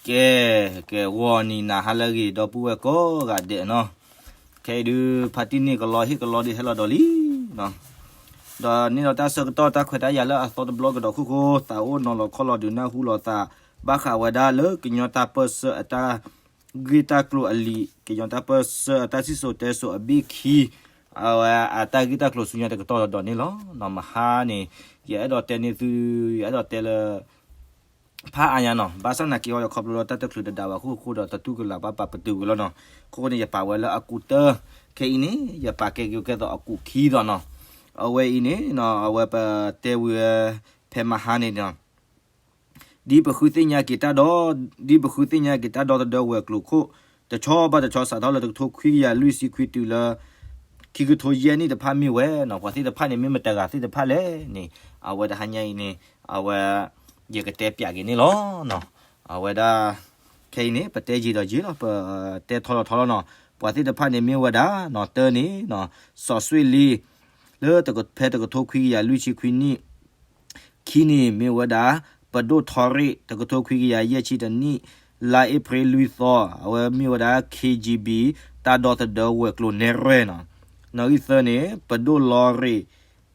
ကဲ, ကဲ ဂီၤနံၤနၤဟါလၢအဂ့ၤ ဒီပုၢ်ဝဲၢ်ကိးဂၤဒဲးနီၤ, ခဲအံၤဒုး ဖါတံၢ်န့ၣ်ကလီဟ့ၣ်ကလီဒုးဟဲလီၤဒီးလံနီၤ, ဒီးန့ၣ်ဒီးတၢ်ဆၢကတီၢ်တၢ်ခွဲးတၢ်ယာ်လၢအသီတဘျီကဒီးခိၣ်ဃိ သးအိၣ်နီၤလီၤခီလီၤဒုးနၢ်ဟူလိာ်သး ဘၣ်ဃးဝဲဒၣ်လၢကညီတၢ်ပၢၢ်ဆၢအတၢ် ဂ့ၢ်တၢ်ကျိၤအလံာ် ကညီတၢ်ပၢၢ်ဆၢအတၢ်စံၣ်စိၤတဲစိၤအဘ့ၣ်ခံ အဝဲအတၢ်ဂ့ၢ်တၢ်ကျိၤဆူညါတကတီၢ်ဒီးန့ၣ်လီၤ. မဟါန့ၣ် ယအဲၣ်ဒိးတဲန့ၢ်သု ယအဲၣ်ဒိးတဲလၢ ဖးအါညါနီၤ, ဘၣ်ဆၣ်သနာ်က့အီၤ ယခီဖျိလၢတၢ်တချုးတဒါဘၣ်အခိၣ်ဃိဒီး တတူၢ်ကလာ်ဘၣ်ပာ်ပတုာ်ဝံၤလီၤနီၤ, အခိၣ်ဃိန့ၣ် ယပာ်ဝဲလၢအကူာ်တၢၢ်, ခဲအံၤန့ၣ် ယပာ်ကဲက့ၤကဲသိးအကူာ်ခံဒီးနီၤ, အဝဲအံၤန့ၣ် အဝဲပတဲဝံၤဝဲ ဖဲမဟါန့ၣ်နီၤ ဒ်ပဃုသ့ၣ်ညါက့ၤတၢ်ဒီ, ဒ်ပဃုသ့ၣ်ညါက့ၤတၢ်ဒီသဒၢဝဲၤကျိၤခိၣ် တဆီဘၣ်တဆီ စးထီၣ်လၢတကထိခွံကယၤလွံၢ်ဆံခွံတုၤလၢ ခံကထိယဲၢ်နံၣ်တဖၣ်မ့ၢ်ဝဲနီၤ, ပှၤသ့ၣ်တဖၣ်န့ၣ် မ့ၢ်မတၤတဂၤသ့ၣ်တဖၣ်လဲၣ်န့ၣ် အဝဲတဟါညါအံၤန့ၣ် အဝဲ ယကတဲပၠးက့ၤန့ၣ်လီၤ. အဝဲဒၣ် ခဲအံၤန့ၣ် ပတဲယံာ်ဒီးယံာ်လီၤ, ပတဲထီလီၤထီလီၤနီၤ, ပှၤသ့ၣ်တဖၣ်န့ၣ်မ့ၢ်ဝဲဒၣ်နီၤ, တၢန့ၣ် စီၤစွ့ၣ်လ့ လၢ ဖဲတကထိခွံကယၤလွံၢ်ဆံခွံနံၣ် ခံန့ၣ်မ့ၢ်ဝဲဒၣ် ပဒိၣ်ထီရ့ၣ် တကထိခွံကယၤယဲၢ်ဆံတနံၣ် လါအ့ဖြ့ၣ်လွံၢ်သီ အဝဲမ့ၢ်ဝဲဒၣ် ခ့ကၠံဘံၣ် တၢ်ဒီသဒၢဝဲၤကျိၤနဲၣ်ရွဲၣ်နီၤ, နီၣ်ဂံၢ်သၢန့ၣ် ပဒိၣ်လီရ့ၣ်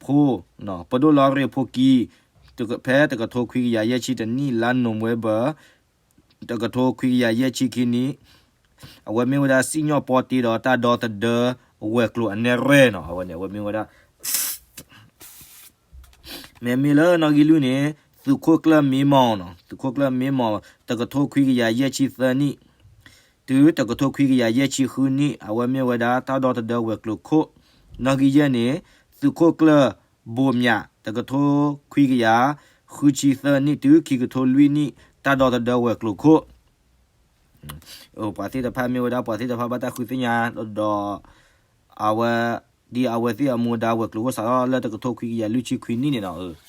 ဖိ ပဒိၣ်လီရ့ၣ်ဖိကံ ဖဲတကထိခွံကယၤယဲၢ်ဆံတနံၣ် လါနိၣ်ဝ့ဘၢၣ် တကထိခွံကယၤယဲၢ်ဆံခံနံၣ် အဝဲမ့ၢ်ဝဲဒၣ်စံၣ်ညီၣ်ပီတ့ဒီးတၢ်ဒီသဒၢဝဲၤကျိၤအနဲၣ်ရွဲၣ်နီၤ, အဝဲန့ၣ် အဝဲမ့ၢ်ဝဲဒၣ် မ့မ့ၢ်လၢနီၣ်ဂံၢ်လွံၢ်န့ၣ် သုးခိၣ်ကျၢၢ်မ့မီၣ်နီၤ, သုးခိၣ်ကျၢၢ်မ့မီၣ် တကထိခွံကယၤယဲၢ်ဆံသၢနံၣ် တုၤတကထိခွံကယၤယဲၢ်ဆံဃုနံၣ် အဝဲမ့ၢ်ဝဲဒၣ်တၢ်ဒီသဒၢဝဲၤကျိၤခိၣ်, နီၣ်ဂံၢ်ယဲၢ်န့ၣ် သုးခိၣ်ကျၢၢ်ဘိၣ်မၠး တကထိခွံကယၤဃုဆံသၢနံၣ် တုၤခံကထိလွံၢ်နံၣ် တၢ်ဒီသဒၢဝဲၤကျိၤခိၣ် ပှၤသ့ၣ်တဖၣ်မ့ၢ်ဝဲဒၣ် ပှၤသ့ၣ်တဖၣ်ဘၣ်တၢ်ဃုသ့ၣ်ညါဒီး အဝဲ ဒ်အဝဲသ့ၣ်အမူဒါဝဲၤကျိၤအိၣ်စးထီၣ်လၢတကထိခွံကယၤလွံၢ်ဆံခွံနံၣ်န့ၣ်နီၤ,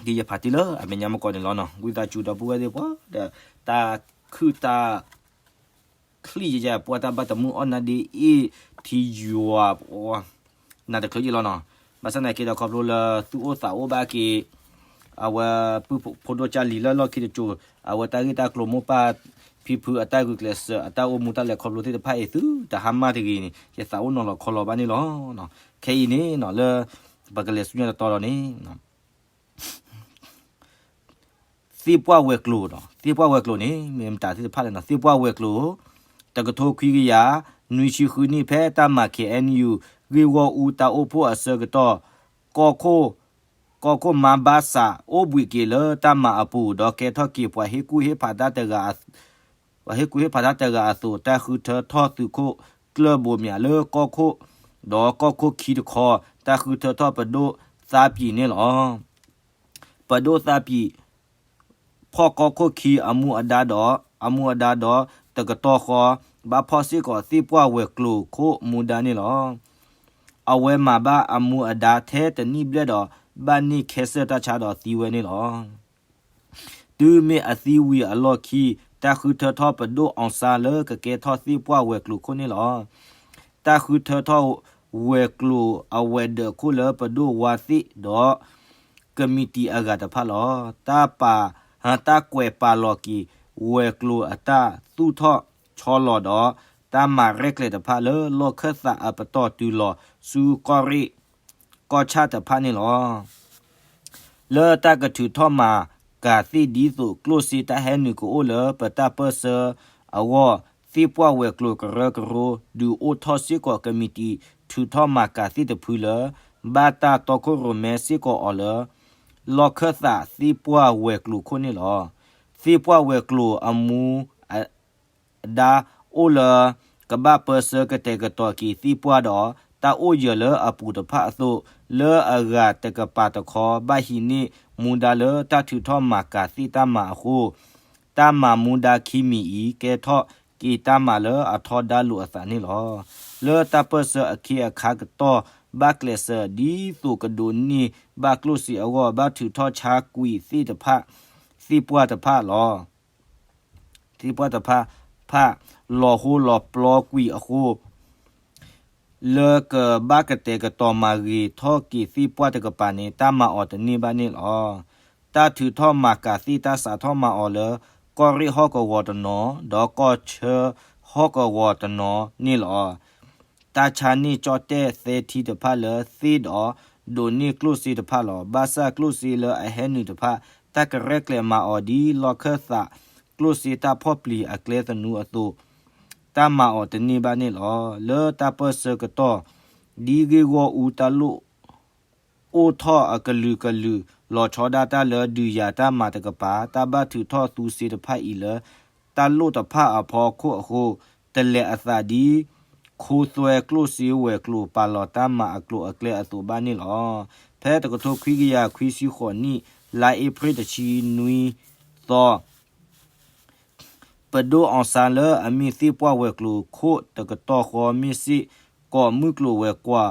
ဒ်ယဖးတံၢ်လၢအမဲာ်ညါမကီးန့ၣ်လီၤနီၤ, ဝံသးစူၤဒီပုၢ်ဝဲၢ်သ့ၣ်ပှၤဒီး တၢ်ခုၣ်တၢ် ချံၣ်ယယဲၢ် ပှၤတၢ်ဘၣ်တမုာ်အီၣ်နါဒ့အ့ၣ်ထံယွၤ နၤတချုးယံာ်လီၤနီၤ, ဘၣ်ဆၣ်သနာ်က့ဒီးခီဖျိလၢသူၣ်အိၣ်သးအိၣ်ဘၣ်က့ၤ အဝဲပုၢ်ဖိဒိၣ်ကၢ်လံၤလၢလီၢ်ခံတစိၤ အဝဲတၢ်ဂ့ၢ်တၢ်ကျိၤမိၢ်ပၢ်ဖံဖုအတၢ်ဂုာ်ကျဲးစၢး အတၢ်အိၣ်မူတၢ်လဲၤခီဖျိသ့ၣ်တဖၣ်အံၤ သုတဟါမၢ်တဂ့ၤန့ၣ် ယသးအိၣ်နီၤလီၤခီလီၤဘၣ်န့ၣ်လီၤ. ခဲအံၤန့ၣ်နီၤ လၢပကလဲၤဆူညါတတီၤဒီးန့ၣ် သ့ၣ်ပှၢ်ဝဲၤကျိၤဒီး သ့ၣ်ပှၢ်ဝဲၤကျိၤန့ၣ် မ့ၢ်မတၤသ့ၣ်တဖၣ်လဲၣ်နီၤ, သ့ၣ်ပှၢ်ဝဲၤကျိၤ တကထိခွံကယၤ နွံဆံဃုနံၣ် ဖဲတၢ်မၤ ခ့ၣ်အဲၣ်ယူၣ် ဂ့ၢ်ဂီၢ်အူတၢ်အိၣ်ဖှိၣ်အဆၢကတီၢ် ကီၢ်ခိၣ် ကီၢ်ခိၣ်မါဘၣ်ဆး အိၣ်ဘှံးက့ၤလၢတၢ်မၤအပူၤ ဒီးကဲထီၣ်က့ၤပှၤဟ့ၣ်ကူၣ်ဟ့ၣ်ဖးတၢ်တဂၤ ပှၤဟ့ၣ်ကူၣ်ဟ့ၣ်ဖးတၢ်တဂၤအသိး တၢ်ဃုထၢထီၣ်သုးခိၣ်ကျၢၢ်ဘိၣ်မၠးလၢကီၢ်ခိၣ်, ဒီးကီၢ်ခိၣ်ခံတခီ တၢ်ဃုထၢထီၣ်ပဒိၣ်သးပံာ်န့ၣ်လီၤ. ပဒိၣ်သးပံာ် ဖီၣ်ကီၢ်ခိၣ်ခံအမူအဒါဒီး အမူအဒါဒီး တကတီၢ်ဃီ ဘၣ်ဖီၣ်စ့ၢ်ကီးသ့ၣ်ပှၢ်ဝဲၤကျိၤခိၣ်မူဒါန့ၣ်လီၤ. အဝဲမၤဘၣ်အမူအဒါထဲတနံၣ်ဘျဲၣ်ဒီး ဘၣ်န့ၢ်ခဲစၢၢ်တၢ်ဆါဒီးသံဝဲန့ၣ်လီၤ. တုၤမ့ၢ်အသံဝံၤအလီၢ်ခံ တၢ်ဃုထၢထီၣ်ပဒိၣ်အီစါလၢကကဲထီၣ်သ့ၣ်ပှၢ်ဝဲၤကျိၤခိၣ်န့ၣ်လီၤ. တၢ်ဃုထၢထီၣ်ဝဲၤကျိၤအဝဲၤဒၢးခိၣ်လၢပဒိၣ်ဝါသ့ၣ်ဒီး ကမံးတံာ်အဂၤတဖၣ်လီၤ. တၢ်ပာ် တၢ်ကွဲးပာ်လီၤက့ၤဝဲၤကျိၤအတၢ်သူၣ်ထီၣ်ဆီလီၤဒီး တၢ်မၤရဲၣ်ကျဲၤတဖၣ်လၢလီၢ်ခၢၣ်သးအပတီၢ်တုၤလီၤဆူကီၢ်ရ့ၣ် ကီၢ်ဆၣ်တဖၣ်န့ၣ်လီၤ. လၢတၢ်ကထုးထီၣ်မၤကၤသ့ၣ်ဒ်သိးကျိၣ်စ့တၢ်ဟဲနုာ်ကအိၣ်လၢပတၢ်ပၢၢ်ဆၢအဂီၢ် သ့ၣ်ပှၢ်ဝဲၤကျိၤကရၢကရိ ဒုးအိၣ်ထီၣ်စ့ၢ်ကီးကမံးတံာ်ထုးထီၣ်မၤကၤသ့ၣ်တဖုလၢ ဘၣ်တၢ်တီခိၣ်ရိၣ်မဲစ့ၢ်ကီးအီၤလၢ လီၢ်ခၢၣ်သးသ့ၣ်ပှၢ်ဝဲၤကျိၤခိၣ်န့ၣ်လီၤ. သ့ၣ်ပှၢ်ဝဲၤကျိၤအမူ ဒါအိၣ်လၢ ကဘၣ်ပၢဆှၢကတဲာ်ကတီၤက့ၤသ့ၣ်ပှၢ်ဒီး တၢ်အိၣ်ယၢၤလၢအပူၤတဖၣ်အသိး လၢအဂၤတကပၤတခီ ဘၣ်ဟံးန့ၢ်မူဒါလၢတၢ်ထုးထီၣ်မၤကၤသ့ၣ်တၢ်မၤအဃိ တၢ်မၤမူဒါခံမံၤအံၤ ကဲထီၣ်က့ၤတၢ်မၤလၢအထီဒါလိာ်အသးန့ၣ်လီၤ. လၢတၢ်ပၢဆှၢအခ့အခါကတီၢ် ဘၣ်ကျဲးစၢးဒ်သိးကဒိးန့ၢ်ဘၣ်ကျိၣ်စ့အဂီၢ် ဘၣ်ထုးထီၣ်ဆါကွံာ်သ့ၣ်တဖၣ် သ့ၣ်ပှၢ်တဖၣ်လီၤ. သ့ၣ်ပှၢ်တဖၣ် ဖၣ် လီၤဟိလီၤပျီကွံာ်အဃိ လၢကဘၣ်ကတဲာ်ကတီၤမၤဂ့ၤထီၣ်က့ၤသ့ၣ်ပှၢ်တကပၤန့ၣ် တၢ်မၤအီၤတန့ၢ်ဘၣ်န့ၣ်လီၤ. တၢ်ထုးထီၣ်မၤကၤသ့ၣ် တၢ်စးထီၣ်မၤအီၤလၢ ကီၢ်ရ့ၣ်ဟီၣ်ကဝီၤတနီၤ, ဒီးကီၢ်ဆၢဟီၣ်ကဝီၤတနီၤန့ၣ်လီၤ. တၢ်ဆါန့ၢ်ကၠီၣ်တဲၣ်သဲထံတဖၣ်လၢသ့ၣ်ဒီး ဒိးန့ၢ်ကျိၣ်စ့တဖၣ်လီၤ. ဘၣ်ဆၣ်ကျိၣ်စ့လၢအဟဲနုာ်တဖၣ် တၢ်ကရဲၣ်ကျဲၤမၤအီၤဒ်လီၢ်ခၢၣ်သး ကျိၣ်စ့တၢ်ဖီၣ်ပျံၤအကျဲသနူအသိး တၢ်မၤအီၤတန့ၢ်ဘၣ်န့ၣ်လီၤ. လၢတၢ်ပၢၢ်ဆၢကတီၢ် ဒ်ဂ့ၢ်ဂီၢ်အူတၢ်လိၣ် အိၣ်ထီၣ်အကလုာ်ကလုာ် လီၤဆီဒၣ်တၢ်လၢဒုးယၤတၢ်မၤတကပၤ တၢ်ဘၣ်ထုးထီၣ်သူစ့တဖၣ်အံၤလၢ တၢ်လိၣ်တဖၣ်အဖီခိၣ်အဃိ တလဲၤအသးဒ် ခိသွဲကျိၣ်စ့ဝဲၤကျိၤ ပာ်လီၤတၢ်မၤအကျိၤအကျဲအသိးဘၣ်န့ၣ်လီၤ. ဖဲတကထိခွံကယၤခွံဆံဃိးနံၣ် လါအ့ဖြ့ၣ်တဆံနွံသီ ပဒိၣ်အီၣ်စၣ်လၢအမ့ၢ်သ့ၣ်ပှၢ်ဝဲၤကျိၤခိၣ်တကတီၢ်ဃီ မ့ၢ်စ့ၢ်ကီးမုၢ်ကျိၤဝဲၤကွာ်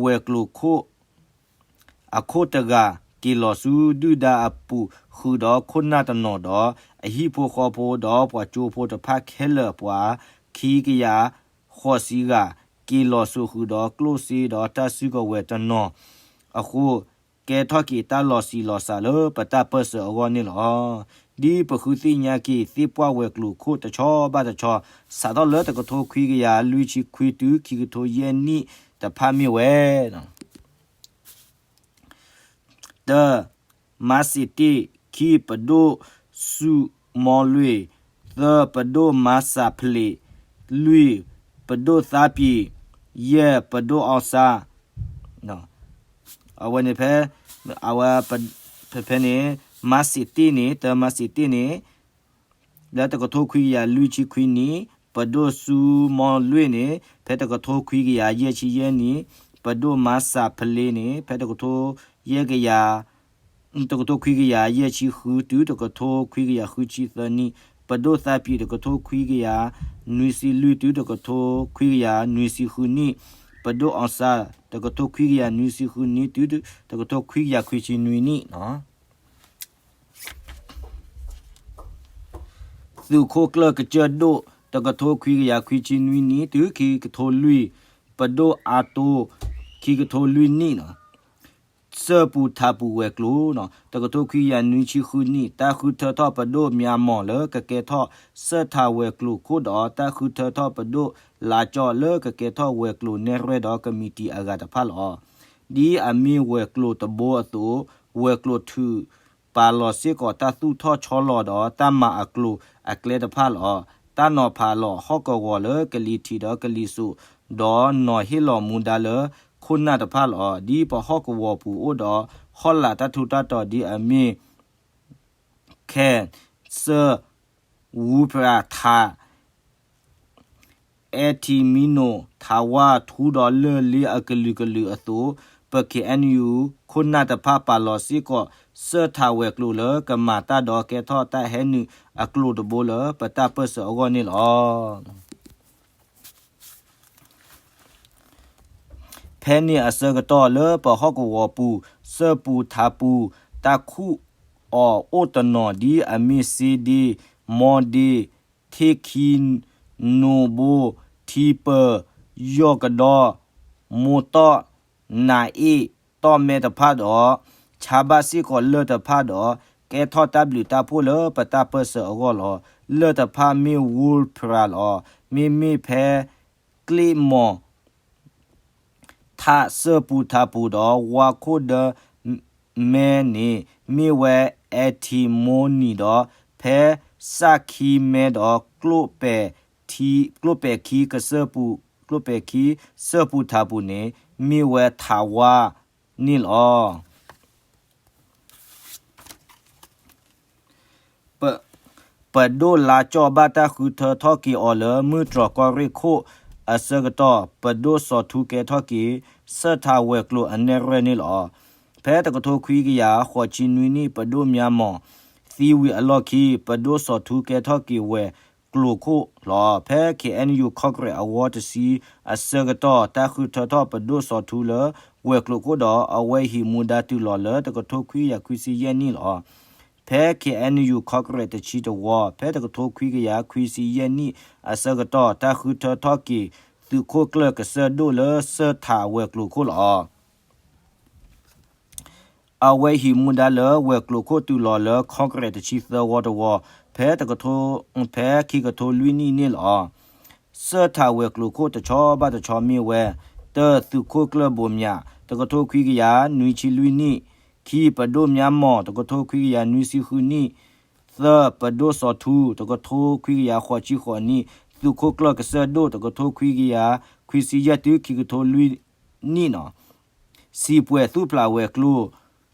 ဝဲၤကျိၤခိၣ် အခိၣ်တဂၤ က့ၤလီၤဆူဒုၣ်ဒါအပူၤဃုာ်ဒီးခိၣ်နၢ်တနီၤဒီး အဟံၣ်ဖိဃီဖိဒီးပှၤကၠိဖိတဖၣ်ခဲလၢာ်ပှၤ ခံကယၤဃိးဆံဂၤ က့ၤလီၤစိာ်ဃုာ်ဒီးကျိၣ်စ့ဒီးတၢ်စုကဝဲၤတနီၤအဃိ ကဲထီၣ်က့ၤတၢ်လီၤစံၤလီၤစှၤလၢပတၢ်ပၢၢ်ဆၢအဂီၢ်န့ၣ်လီၤ. ဒ်ပဃုသ့ၣ်ညါက့ၤ သ့ၣ်ပှၢ်ဝဲၤကျိၤခိၣ်တဆီဘၣ်တဆီ စးထီၣ်လၢတကထိခွံကယၤလွံၢ်ဆံခွံတုၤခံကထိယဲၢ်နံၣ်တဖၣ်မ့ၢ်ဝဲ တၢ မၤစ့ၣ်တ့ၣ်, ခံ ပဒိၣ်စူမီလွံၢ်, သၢ ပဒိၣ်မၤစၢ်ဖလ့း, လွံၢ် ပဒိၣ်သးပံၤ, ယဲၢ် ပဒိၣ်အီၣ်စၣ် အဝဲန့ၣ်ဖဲ အဝဲ ဖဲဖဲန့ၣ် မၤစ့ၣ်တ့ၣ်န့ၣ် တၢ မၤစ့ၣ်တ့ၣ်န့ၣ် လၢတကထိခွံကယၤလွံၢ်ဆံခွံနံၣ် ပဒိၣ်စူမီလွံၢ်န့ၣ် ဖဲတကထိခွံကယၤယဲၢ်ဆံယဲၢ်နံၣ်, ပဒိၣ်မၤစၢ်ဖလ့းန့ၣ် ဖဲတကထိယဲၢ်ကယၤ တကထိခွံကယၤယဲၢ်ဆံဃု တုၤတကထိခွံကယၤဃုဆံသၢနံၣ်, ပဒိၣ်သးပံၤ တကထိခွံကယၤနွံဆံလွံၢ် တုၤတကထိခွံကယၤနွံဆံဃုနံၣ်, ပဒိၣ်အီၣ်စၣ် တကထိခွံကယၤနွံဆံဃုနံၣ် တုၤတကထိခွံကယၤခွံဆံနွံနံၣ် သုးခိၣ်ကျၢၢ်ကစၢၢ်ဒိၣ် တကထိခွံကယၤခွံဆံနွံနံၣ် တုၤခံကထိလွံၢ်, ပဒိၣ်အါတိ ခံကထိလွံၢ်နံၣ်, စၢၢ်ပူၤထးပူၤဝဲၤကျိၤ တကထိခွံကယၤနွံဆံဃုနံၣ် တၢ်ဃုထၢထီၣ်ပဒိၣ်မၠါမီၢ်လၢကကဲထီၣ်စၢၢ်ထးဝဲၤကျိၤခိၣ်ဒီး တၢ်ဃုထၢထီၣ်ပဒိၣ်လါကၠီၣ်လၢကကဲထီၣ်ဝဲၤကျိၤနဲၣ်ရွဲၣ်ဒီးကမံးတံာ်အဂၤတဖၣ်လီၤ. ဒ်အမ့ၢ်ဝဲၤကျိၤတဘိအသိး, ဝဲၤကျိၤထုး ပာ်လီၤစ့ၢ်ကီးတၢ်သူၣ်ထီၣ်ဆီလီၤဒီးတၢ်မၤအကျိၤအကျဲတဖၣ်လီၤ. တၢ်နီၤဖးလီၤဟီၣ်ကဝီၤလၢကလံၤထံးဒီးကလံၤစိး, ဒီးနီၤဟ့ၣ်လီၤမူဒါလၢခိၣ်နၢ်တဖၣ်လီၤ. ဒ်ပဟီၣ်ကဝီၤပူၤအိၣ်ဒီးဟီၣ်လာ်တၢ်ထူးတၢ်တီၤဒ်အမ့ၢ် ခဲ စၢၢ် ဝူပြၤ ထး အဲထံမံနိၣ် ထးဝါ ထူဒီးလၢၢ်လ့အကလုာ်ကလုာ်အသိး, ပ ခ့ၣ်အဲၣ်ယူၣ် ခိၣ်နၢ်တဖၣ်ပာ်လီၤစ့ၢ်ကီး စၢၢ်ထးဝဲၤကျိၤလၢကမၤတၢ်ဒီးကဲထီၣ်တၢ်ဟဲနုာ်အကျိၤတဘိလၢပတၢ်ပၢၢ်ဆၢအဂီၢ်န့ၣ်လီၤ. ဖဲန့ၣ်အဆၢကတီၢ်လၢပဟီၣ်ကဝီၤပူၤ စၢၢ်ပူၤထးပူၤ တၢ်ခူၣ်အီၤအိၣ်တနီၤဒ်အမ့ၢ် စ့ဒ့, မီဒ့, ထ့ၣ်ခံ, နိဘိ, ထံပၢၢ်, ယီၢ်ကဒီ, မိၢ်တီၣ်, နးအ့ၣ်, တီၣ်မဲတဖၣ်ဒီး ဆါဘၣ်စ့ၢ်ကီးလၢၢ်တဖၣ်ဒီး ကဲထီၣ်တၢ်ဘျုးတၢ်ဖှိၣ်လၢပတၢ်ပၢၢ်ဆၢအဂီၢ်လီၤ. လၢၢ်တဖၣ်မ့ၢ် ဝူပြၤ လီၤ. မ့မ့ၢ်ဖဲ ကျ့ၣ်မီၤ ထးစၢၢ်ပူၤထးပူၤဒီး ဝါခိၣ်ဒၢမဲန့ၣ် မ့ၢ်ဝဲ အဲထံမိနံၤဒီး ဖဲစၣ်ခံမဲဒီး ကျိၣ်ပဲာ်ခံကစၢၢ်ပူၤ, ကျိၣ်ပဲာ်ခံစၢၢ်ပူၤထးပူၤန့ၣ် မ့ၢ်ဝဲထးဝါန့ၣ်လီၤ. ပ ပဒိၣ်လါကၠီၣ်ဘၣ်တၢ်ဃုထၢထီၣ်က့ၤအီၤလၢ မုၢ်တြီၢ်ကီၢ်ရ့ၣ်ခိၣ်အဆၢကတီၢ် ပဒိၣ်စီၤထူကဲထီၣ်က့ၤ စၢၢ်ထးဝဲၤကျိၤအနဲၣ်ရွဲၣ်န့ၣ်လီၤ. ဖဲတကထိခွံကယၤဃိးဆံနွံနံၣ် ပဒိၣ်မၠါမီၢ်သံဝံၤအလီၢ်ခံ ပဒိၣ်စီၤထူကဲထီၣ်က့ၤဝဲၤကျိၤခိၣ်လီၤ. ဖဲ ခ့ၣ်အဲၣ်ယူၣ် ခီကရဲးအဝီတဆံအဆၢကတီၢ် တၢ်ဃုထၢထီၣ်ပဒိၣ်စီၤထူလၢဝဲၤကျိၤခိၣ်ဒီး အဝဲဟံးမူဒါတုၤလီၤလၢတကထိခွံကယၤခွံဆံယဲၢ်နံၣ်လီၤ. ဖဲ ခ့ၣ်အဲၣ်ယူၣ် ခီကရဲးတဆံတဝီ ဖဲတကထိခွံကယၤခွံဆံယဲၢ်နံၣ်အဆၢကတီၢ် တၢ်ဃုထၢထီၣ်က့ၤ သုးခိၣ်ကျၢၢ်ကစၢၢ်ဒိၣ်လၢစၢၢ်ထးဝဲၤကျိၤခိၣ်လီၤ. အဝဲဟံးမူဒါလၢဝဲၤကျိၤခိၣ်တုၤလီၤလၢ Congress တဆံသၢဝီတဝီ ဖဲတကထိ ဖဲခံကထိလွံၢ်နံၣ်န့ၣ်လီၤ. စၢထးဝဲၤကျိၤခိၣ်တဆီဘၣ်တဆီမ့ၢ်ဝဲ, တၢ သုးခိၣ်ကျၢၢ်ဘိးမၠး တကထိခွံကယၤနွံဆံလွံၢ်နံၣ်, ခံ ပဒိၣ်မၠါမီၤ တကထိခွံကယၤနွံဆံဃုနံၣ်, သၢ ပဒိၣ်စီၤထူ တကထိခွံကယၤဃိးဆံဃိးနံၣ်, သုးခိၣ်ကျၢၢ်ကစၢၢ်ဒိၣ် တကထိခွံကယၤခွံဆံယဲၢ်တုၤခံကထိလွံၢ်နံၣ်နီၤ. စံးပှဲၤသူၣ်ဖျးဝဲၤကျိၤ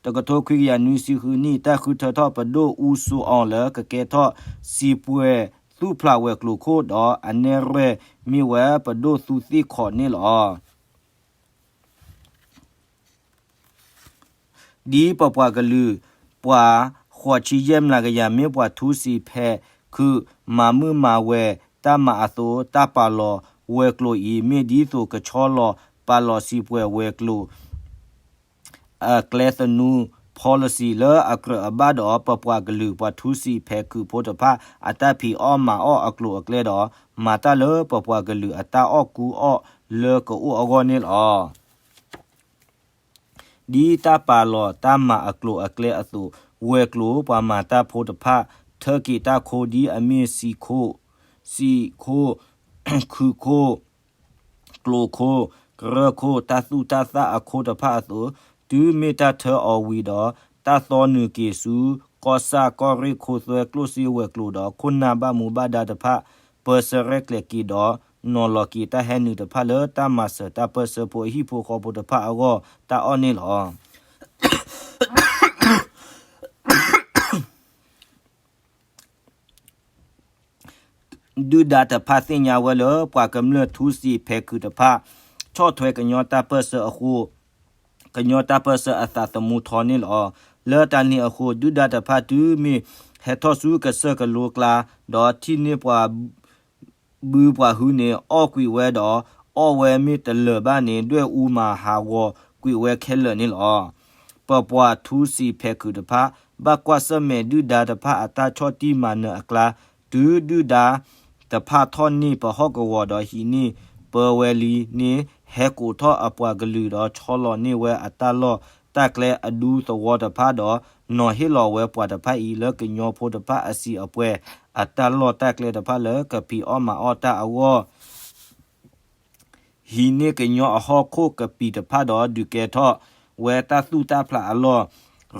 တကထိခွံကယၤနွံဆံဃုနံၣ် တၢ်ဃုထၢထီၣ်ပဒိၣ်အူစိအီၤလၢကကဲထီၣ် စံးပှဲၤသူၣ်ဖျးဝဲၤကျိၤခိၣ်ဒီး အနဲၣ်ရွဲၣ်မ့ၢ်ဝဲပဒိၣ်သူသ့ၣ်ခီးန့ၣ်လီၤ. ဒ်ပပှၤကလုာ် ပှၤဃိးဆံယဲၢ်မျးကယၤ မ့ၢ်ပှၤထူစံးဖဲးခုး မၤမုာ်မၤဝဲၤတၢ်မၤအသိး တၢ်ပာ်လီၤဝဲၤကျိၤအံၤ မ့ၢ်ဒ်သိးကဆီလီၤပာ်လီၤစံးပှဲၤဝဲၤကျိၤ အကျဲသနူ policy လၢအကြၢးအဘၣ်ဒီး ပပှၤကလုာ် ပှၤထူစံးဖဲးခုးဖိတဖၣ် အတၢ်ဖံးအီၣ်မၤအီၣ်အကျိၤအကျဲဒီး မၤတၢ်လၢပပှၤကလုာ်အတၢ်အီၣ်ကူအီၣ်လၢကအိၣ်အဂီၢ်န့ၣ်လီၤ. ဒ်တၢ်ပာ်လီၤတၢ်မၤအကျိၤအကျဲအသိး ဝဲၤကျိၤပှၤမၤတၢ်ဖိတဖၣ် ထၢက့ၤတၢ်ခိဒ်အမ့ၢ်စံၣ်ခိၣ်, စံၣ်ခိၣ်, ခုးခိၣ်, ကျိၤခိၣ်, ကရၢၢ်ခိၣ်, တၢ်သူၣ်တၢ်သၣ်အခိၣ်တဖၣ်အသိး, တုၤမ့ၢ်တၢ်ထၢအီၤဝံၤဒီး တၢ်သီနုာ်က့ၤဆူ ကီၢ်ဆၣ်ကီၢ်ရ့ၣ်ခိသွဲကျိၣ်စ့ဝဲၤကျိၤဒီး ခိၣ်နၢ်ဘၣ်မူဘၣ်ဒါတဖၣ် ပၢဆှၢရဲၣ်ကျဲၤက့ၤဒီး နီၤလီၤက့ၤတၢ်ဟဲနုာ်တဖၣ်လၢတၢ်မၤစၢၤတၢ်ပၢၢ်ဆၢဖိအဟံၣ်ဖိဃီဖိတဖၣ်အဂီၢ် တၢ်အီၣ်န့ၣ်လီၤ. ဒုၣ်ဒါတဖၣ်သ့ၣ်ညါဝဲလၢ ပှၤကမျၢၢ်ထူစံးဖဲးခုးတဖၣ် ဆီၣ်ထွဲကညီတၢ်ပၢၢ်ဆၢအဃိ ကညီတၢ်ပၢၢ်ဆၢအသးသမူထီန့ၣ်လီၤ. လၢတၢ်န့ၣ်အဃိ ဒုၣ်ဒါတဖၣ်တုၤမ့ၢ်ဟဲထီၣ်ဆူကစၢၢ်ကလိကျါ ဒီးထံၣ်န့ၢ်ပှၤ ဘုပှၤဟုန့ၣ် အီၣ်ကွံာ်ဝဲဒီး အီၣ်ဝဲမ့ၢ်တလၢာ်ဘၣ်န့ၣ် ဒွဲၣ်အူမၤဟးဂီၤကွံာ်ဝဲခဲလၢာ်န့ၣ်လီၤ. ပပှၤထူစံးဖဲးခုးတဖၣ် ဘၣ်ကွၢ်ဆၢၣ်မဲာ်ဒုၣ်ဒါတဖၣ်အတၢ်ဆီၣ်တံၢ်မၤနၢၤအကျါ, တုၤဒုၣ်ဒါတဖၣ်ထီၣ်န့ၢ်ပဟီၣ်ကဝီၤဒီးဟံးန့ၢ်ပၢဝဲလံန့ၣ် ဟဲကိးထီၣ်အပှၤကလုာ်ဒီး ဆီလီၤန့ၢ်ဝဲအတၢ်လီၢ်တၢ်ကျဲအဒူသဝီတဖၣ်ဒီး နီၤဟ့ၣ်လီၤဝဲပှၤတဖၣ်အံၤလၢကညီဖိတဖၣ်အစံာ်အပှဲၤ အတၢ်လီၢ်တၢ်ကျဲတဖၣ်လၢကဖံးအီၣ်မၤအီၣ်တၢ်အဂီၢ် ဟံးန့ၢ်ကညီအဟီၣ်ခိၣ်ကပံာ်တဖၣ်ဒီး ဒုးကဲထီၣ်ဝဲတၢ်သူၣ်တၢ်ဖျးအလီၢ်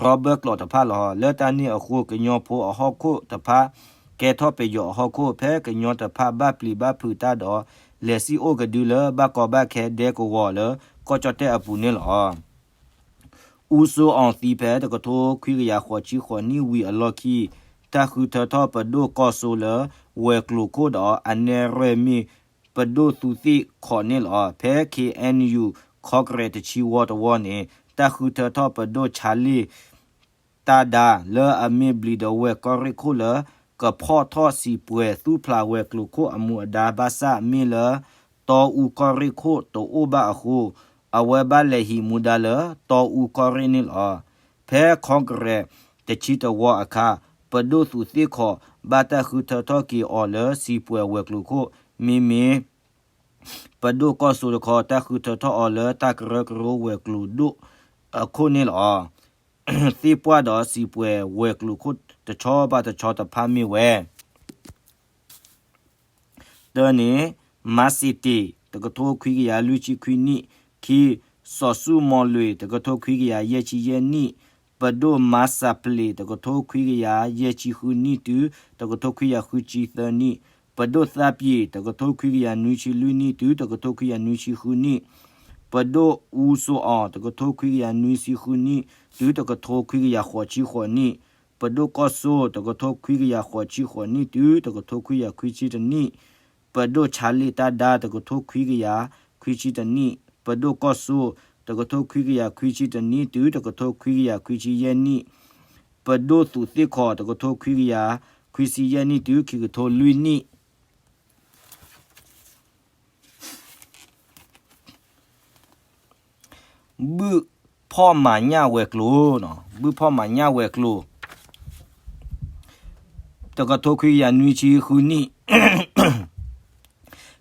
ရ့ဘၢၣ်ကျိာ်တဖၣ်လီၤ. လၢတၢ်န့ၣ်အဃိ ကညီဖိအဟီၣ်ခိၣ်တဖၣ် ကဲထီၣ်ပယီၤအဟီၣ်ခိၣ် ဖဲကညီတဖၣ်ဘၣ်ပျံၤဘၣ်ဖုးတၢ်ဒီး လဲၤစံၣ်အိၣ်ကဒုလၢဘၣ်ကီဘၣ်ခဲဒဲကဝီၤလၢကီၢ်ကၠီၣ်တဲၣ်အပူၤန့ၣ်လီၤ. အူစိအီၤသံဖဲတကထိခွံကယၤဃိးဆံဃိးနံၣ်ဝံၤအလီၢ်ခံ တၢ်ဃုထၢထီၣ်ပဒိၣ်ကီၢ်စိလၢဝဲၤကျိၤခိၣ်ဒီး အနဲၣ်ရွဲၣ်မ့ၢ်ပဒိၣ်သူသ့ၣ်ခီးန့ၣ်လီၤ. ဖဲ ခ့ၣ်အဲၣ်ယူၣ် ခီကရဲး တဆံဝီတဝီန့ၣ် တၢ်ဃုထၢထီၣ်ပဒိၣ်ဆါလ့ၣ် တၢ်ဒါ လၢအမ့ၢ်ဘျံးဒဝဲၢ်ကီၢ်ရ့ၣ်ခိၣ်လၢ ကဖီၣ်ထီၣ်စံးပှဲၤသူၣ်ဖျးဝဲၤကျိၤခိၣ်အမူအဒါဘၣ်ဆၣ် မ့ၢ်လၢတီအူကီၢ်ရ့ၣ်ခိၣ်တအိၣ်ဘၣ်အဃိ အဝဲဘၣ်လဲၤဟံးမူဒါလၢတီအူကီၢ်ရ့ၣ်န့ၣ်လီၤ. ဖဲခီကရဲး တဆံတဝီအခါ ပဒိၣ်သူးသ့ၣ်ခီး ဘၣ်တၢ်ဃုထၢထီၣ်က့ၤအီၤလၢစံးပှဲၤဝဲၤကျိၤခိၣ် မ့မ့ၢ် ပဒိၣ်ကီၢ်စိတခီ တၢ်ဃုထၢထီၣ်အီၤလၢတၢ်ကရၢကရိဝဲၤကျိၤဒိၣ်အခိၣ်န့ၣ်လီၤ. သ့ၣ်ပှၢ်ဒီးစံးပှဲၤဝဲၤကျိၤခိၣ်တဆီဘၣ်တဆီတဖၣ်မ့ၢ်ဝဲ တၢန့ၣ် မၤစ့တ့ၣ် တကထိခွံကယၤလွံၢ်ဆံခွံနံၣ်, ခံ စီၤစူၣ်မီၤလွံၢ် တကထိခွံကယၤယဲၢ်ဆံယဲၢ်နံၣ်, ပဒိၣ်မၤစၢ်ပျ့ၤ တကထိခွံကယၤယဲၢ်ဆံဃုနံၣ်တုၤ တကထိခွံကယၤဃုဆံသၢနံၣ်, ပဒိၣ်သးပျ့ၤ တကထိခွံကယၤနွံဆံလွံၢ်နံၣ်တုၤ တကထိခွံကယၤနွံဆံဃုနံၣ်, ပဒိၣ်အူစိအီၤ တကထိခွံကယၤနွံဆံဃုနံၣ်တုၤ တကထိခွံကယၤဃိးဆံဃိးနံၣ်, ပဒိၣ်ကီၢ်စိ တကထိခွံကယၤဃိးဆံဃိးနံၣ်တုၤ တကထိခွံကယၤခွံဆံတနံၣ်, ပဒိၣ်ဆါလ့ၣ်တၢ်ဒါ တကထိခွံကယၤခွံဆံတနံၣ်, ပဒိၣ်ကီၢ်စိ တကထိခွံကယၤခွံဆံတနံၣ်တုၤ တကထိခွံကယၤခွံဆံယဲၢ်နံၣ်, ပဒိၣ်သူးသ့ၣ်ခီး တကထိခွံကယၤခွံဆံယဲၢ်နံၣ်တုၤ ခံကထိလွံၢ်နံၣ် ဘုၣ်ဖီၣ်မၤညၣ်ဝဲၤကျိၤ, ဘုၣ်ဖီၣ်မၤညၣ်ဝဲၤကျိၤ, တကထိခွံကယၤနွံဆံဃုနံၣ်,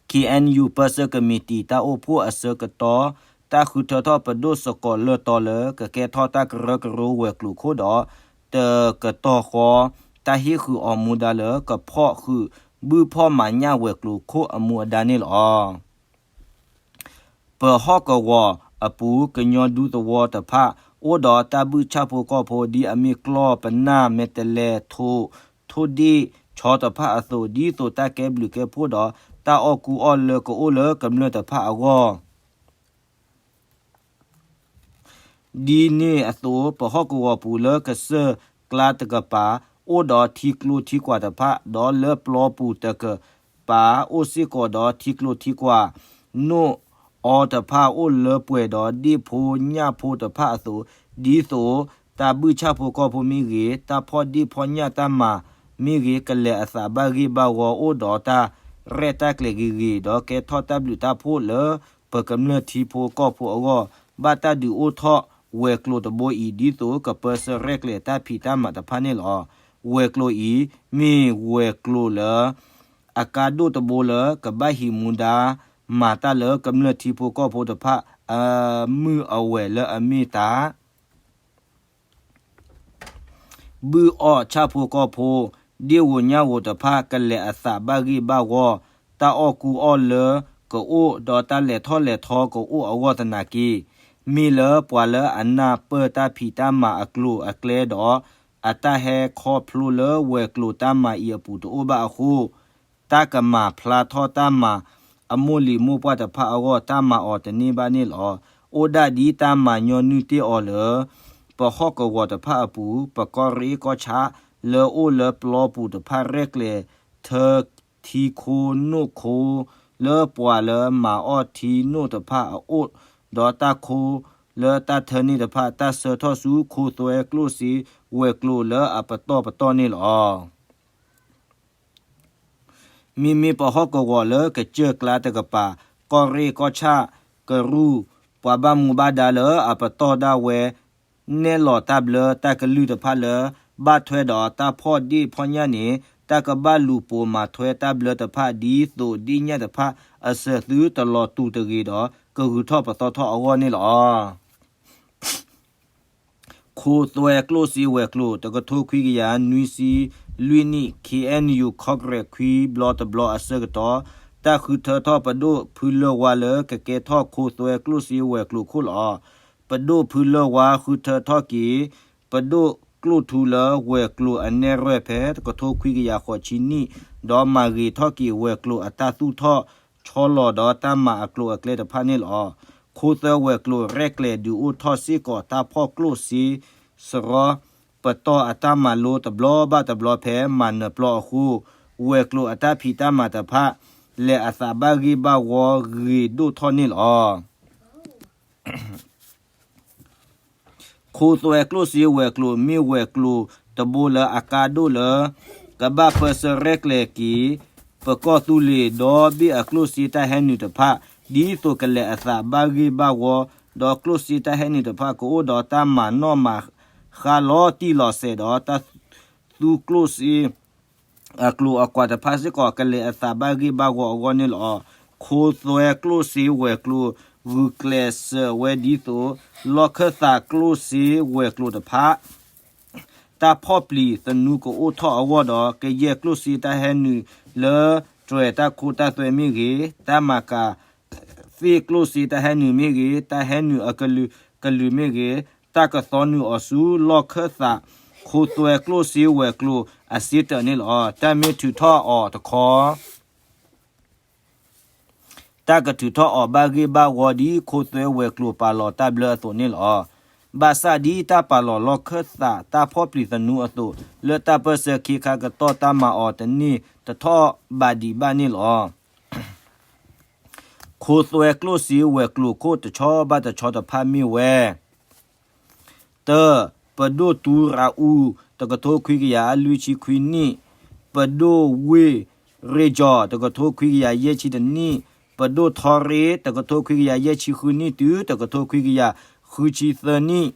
ခ့ၣ်အဲၣ်ယူၣ် ပၢဆှၢကမံးတံာ် တၢ်အိၣ်ဖှိၣ်အဆၢကတီၢ် တၢ်ဃုထၢထီၣ်ပဒိၣ်စကိးလၢတီလၢ ကကဲထီၣ်တၢ်ကရၢကရိဝဲၤကျိၤခိၣ်ဒီး တကတီၢ်ဃီ တၢ်ဟ့ၣ်ဃုာ်အီၤမူဒါလၢ ကဖီၣ်ဃုာ်ဘုၣ်ဖီၣ်မၤညၣ်ဝဲၤကျိၤခိၣ်အမူအဒါန့ၣ်လီၤ. ပဟီၣ်ကဝီၤအပူၤ ကညီဒူသဝီတဖၣ် အိၣ်ဒီးတၢ်ဘုၣ်ဆၣ်ဖိကီၢ်ဖိ ဒ်အမ့ၢ်ကျီၢ်ပနၢ် မဲာ်တဲးလဲး ထိၣ်ဒ့ၣ် ဆီတဖၣ်အသိး, ဒ်သိးတၢ်ကဲဘျုးကဲဖှိၣ်ဒီး တၢ်အီၣ်ကူအီၣ်လၢ ကအိၣ်လၢကမျၢၢ်တဖၣ်အဂီၢ် ဒ်န့ၣ်အသိး ပဟီၣ်ကဝီၤပူၤလၢကစၢၢ်ကျါတကပၤ အိၣ်ဒီးထံကျိထံကွၢ်တဖၣ်, ဒီးလၢပျီပူၤတကပၤ အိၣ်စ့ၢ်ကီးဒီးထံကျိထံကွၢ် နိၣ်အီတဖၣ် အိၣ်လၢပှဲၤဒီးဒ့ၣ်ဖိညၣ်ဖိတဖၣ်အသိး, ဒ်သိးတၢ်ဘုၣ်ဆၣ်ဖိကီၢ်ဖိမ့ၢ်ဂ့ၤ, တၢ်ဖီၣ်ဒ့ၣ်ဖီၣ်ညၣ်တၢ်မၤမ့ၢ်ဂ့ၤ ကလဲၤအသးဘၣ်ဂ့ၢ်ဘၣ်ဝီ အိၣ်ဒီးတၢ်ရဲၣ်တၢ်ကျဲၤဂ့ၤဂ့ၤ, ဒီးကဲထီၣ်တၢ်ဘျုးတၢ်ဖှိၣ်လၢ ပကမျၢၢ်ထံဖိကီၢ်ဖိအဂီၢ်, ဘၣ်တၢ်ဒုးအိၣ်ထီၣ်ဝဲၤကျိၤတဘိအံၤ ဒ်သိးကပၢဆှၢရဲၣ်ကျဲၤတၢ်ဖံးတၢ်မၤတဖၣ်န့ၣ်လီၤ. ဝဲၤကျိၤအံၤ မ့ၢ်ဝဲၤကျိၤလၢ အကါဒိၣ်တဘိလၢ ကဘၣ်ဟံးမူဒါ မၤတၢ်လၢကမျၢၢ်ထံဖိကီၢ်ဖိတဖၣ် အမုၢ်အဝဲၤလၢအမ့ၢ်တၢ် ဘုၣ်အီၣ်ဆၣ်ဖိကီၢ်ဖိ, ဒ့ၣ်ဧိၤညၣ်ဧိၤတဖၣ် ကလဲၤအသးဘၣ်ဂ့ၢ်ဘၣ်ဝီ, တၢ်အီၣ်ကူအီၣ်လၢကအိၣ်, ဒီးတၢ်လဲၤထီၣ်လဲၤထီကအိၣ်အဂီၢ်သနာ်က့, မ့ၢ်လၢပှၤလၢအနၢ်ပၢၢ်တၢ်ဖံးတၢ်မၤအကျိၤအကျဲဒီး အတၢ်ဟဲခီဖျိလၢဝဲၤကျိၤတၢ်မၤအံၤအပူၤတအိၣ်ဘၣ်အဃိ, တၢ်ကမၤဖျါထီၣ်တၢ်မၤအမိၢ်လံၤမိၢ်ပှၢ်တဖၣ်အဂီၢ် တၢ်မၤအီၤတန့ၢ်ဘၣ်န့ၣ်လီၤ. အိၣ်ဒၣ်ဒ်တၢ်မၤညီနုၢ်တ့ၢ်အီၤလၢ ပဟီၣ်ကဝီၤတဖၣ်အပူၤ, ပကီၢ်ရ့ၣ်ကီၢ်ဆၣ် လၢအိၣ်လၢပျီပူၤတဖၣ် ရဲၣ်ကျဲၤထၢထံခိနိၣ်ခိ လၢပှၤလၢမၤအီၣ်ထံနိၣ်တဖၣ်အအိၣ်, ဒီးတၢ်ခိလၢတၢ်ထၢန့ၢ်တဖၣ် တၢ်ဆှၢထီၣ်ဆူခိသွဲကျိၣ်စ့ဝဲၤကျိၤလၢအပတီၢ်ပတီၢ်န့ၣ်လီၤ. မ့မ့ၢ်ပဟီၣ်ကဝီၤလၢကစၢၢ်ကျါတကပၤ, ကီၢ်ရ့ၣ်ကီၢ်ဆၣ်ကရူၢ်, ပှၤဘၣ်မူဘၣ်ဒါလၢအပတီၢ်ဒၣ်ဝဲ နဲၣ်လီၤတၢ်ဘျၢတၢ်ကလုၢ်တဖၣ်လၢ ဘၣ်ထွဲဒီးတၢ်ဖီၣ်ဒ့ၣ်ဖီၣ်ညၣ်န့ၣ် တၢ်ကဘၣ်လူၤပိာ်မၤထွဲတၢ်ဘျၢတဖၣ် ဒ်သိးဒ့ၣ်ညၣ်တဖၣ်အစၢၤသုတလီၤတူာ်တဂ့ၤဒီး ကဂုၤထီၣ်ပသီထီၣ်အဂီၢ်န့ၣ်လီၤ. ခိသွဲကျိၣ်စ့ဝဲၤကျိၤ တကထိခွံကယၤနွံဆံလွံၢ်နံၣ် ခ့ၣ်အဲၣ်ယူၣ် ခီကရဲးခွံဘျီတဘျီအဆၢကတီၢ် တၢ်ဃုထၢထီၣ်ပဒိၣ်ဖုလၢၢ်ဝါလၢကကဲထီၣ်ခိသွဲကျိၣ်စ့ဝဲၤကျိၤခိၣ်လီၤ. ပဒိၣ်ဖုလၢၢ်ဝါဃုထၢထီၣ်က့ၤ ပဒိၣ်ကျိၣ်ထူလၢဝဲၤကျိၤအနဲၣ်ရွဲၣ်ဖဲတကထိခွံကယၤဃိးဆံနံၣ် ဒီးမၤဂ့ၤထီၣ်က့ၤဝဲၤကျိၤအတၢ်သူၣ်ထီၣ်ဆီလီၤဒီးတၢ်မၤအကျိၤအကျဲတဖၣ်န့ၣ်လီၤ. ခိသွဲဝဲၤကျိၤရဲၣ်ကျဲၤဒုးအိၣ်ထီၣ်စ့ၢ်ကီးတၢ်ဖီၣ်ကျိၣ်စ့ စရီ ပတီၢ်အတၢ်မၤလိတဘျီဘၣ်တဘျီဖဲမၤနၢၤပျီအဃိ ဝဲၤကျိၤအတၢ်ဖံးတၢ်မၤတဖၣ် လဲၤအသးဘၣ်ဂ့ၢ်ဘၣ်ဝီဂ့ၤဒိၣ်ထီၣ်န့ၣ်လီၤ. ခိသွဲကျိၣ်စ့ဝဲၤကျိၤ မ့ၢ်ဝဲၤကျိၤတဘိလၢအကါဒိၣ်လၢ ကဘၣ်ပၢဆှၢရဲၣ်ကျဲၤက့ၤ ပကီၢ်သူလ့ၤဒီဘ့ၣ်အကျိၣ်စ့တၢ်ဟဲနုာ်တဖၣ် ဒ်သိးကလဲၤအသးဘၣ်ဂ့ၢ်ဘၣ်ဝီ, ဒီးကျိၣ်စ့တၢ်ဟဲနုာ်တဖၣ် ကအိၣ်ဒီးတၢ်မၤနီၣ်မၤဃါလီၤတံၢ်လီၤဆဲးဒီး တၢ်သူကျိၣ်စ့ အကျိၤအကွာ်တဖၣ်စ့ၢ်ကီး ကလဲၤအသးဘၣ်ဂ့ၢ်ဘၣ်ဝီအဂီၢ်န့ၣ်လီၤ. ခိသွဲကျိၣ်စ့ဝဲၤကျိၤ ဂုာ်ကျဲးစၢးဝဲဒ်သိး လီၢ်ခၢၣ်သးကျိၣ်စ့ဝဲၤကျိၤတဖၣ် တၢ်ဖီၣ်ပျံၤသနူကအိၣ်ထီၣ်အဂီၢ်ဒီး ကယဲၢ်ကျိၣ်စ့တၢ်ဟဲနုာ်လၢ တြဲၤတၢ်ခိတၢ်သွဲမ့ၢ်ဂ့ၤ, တၢ်မၤကၤသ့ၣ်ကျိၣ်စ့တၢ်ဟဲနုာ်မ့ၢ်ဂ့ၤ, တၢ်ဟဲနုာ်အကလုာ်ကလုာ်မ့ၢ်ဂ့ၤ, တၢ်ကသီနုာ်အီၤဆူလီၢ်ခၢၣ်သး ခိသွဲကျိၣ်စ့ဝဲၤကျိၤအစ့တၢးန့ၣ်လီၤ. တၢ်မ့ၢ်ထုးထီၣ်အီၤတခီ တၢ်ကထုးထီၣ်အီၤဘၣ်ဂ့ၢ်ဘၣ်ဝီဒ်ခိသွဲဝဲၤကျိၤပာ်လီၤတၢ်ဘျၢအသိးန့ၣ်လီၤ. ဘၣ်ဆၣ်ဒ်တၢ်ပာ်လီၤလီၢ်ခၢၣ်သး တၢ်ဖီၣ်ပျံၤသနူအသိး လၢတၢ်ပၢၢ်ဆၢခ့ခါကတီၢ် တၢ်မၤအီၤတန့ၢ်တထီၣ်ဘးဒံးဘၣ်န့ၣ်လီၤ. ခိသွဲကျိၣ်စ့ဝဲၤကျိၤခိၣ်တဆီဘၣ်တဆီတဖၣ်မ့ၢ်ဝဲ တၢ, ပဒိၣ်တူရၤအူ တကထိခွံကယၤလွံၢ်ဆံခွံနံၣ်, ပဒိၣ်ဝ့ၢ်ရ့ၣ်ကၠီၤ တကထိခွံကယၤယဲၢ်ဆံတနံၣ်, ပဒိၣ်ထီရ့ တကထိခွံကယၤယဲၢ်ဆံဃုနံၣ်တုၤ တကထိခွံကယၤဃုဆံသၢနံၣ်,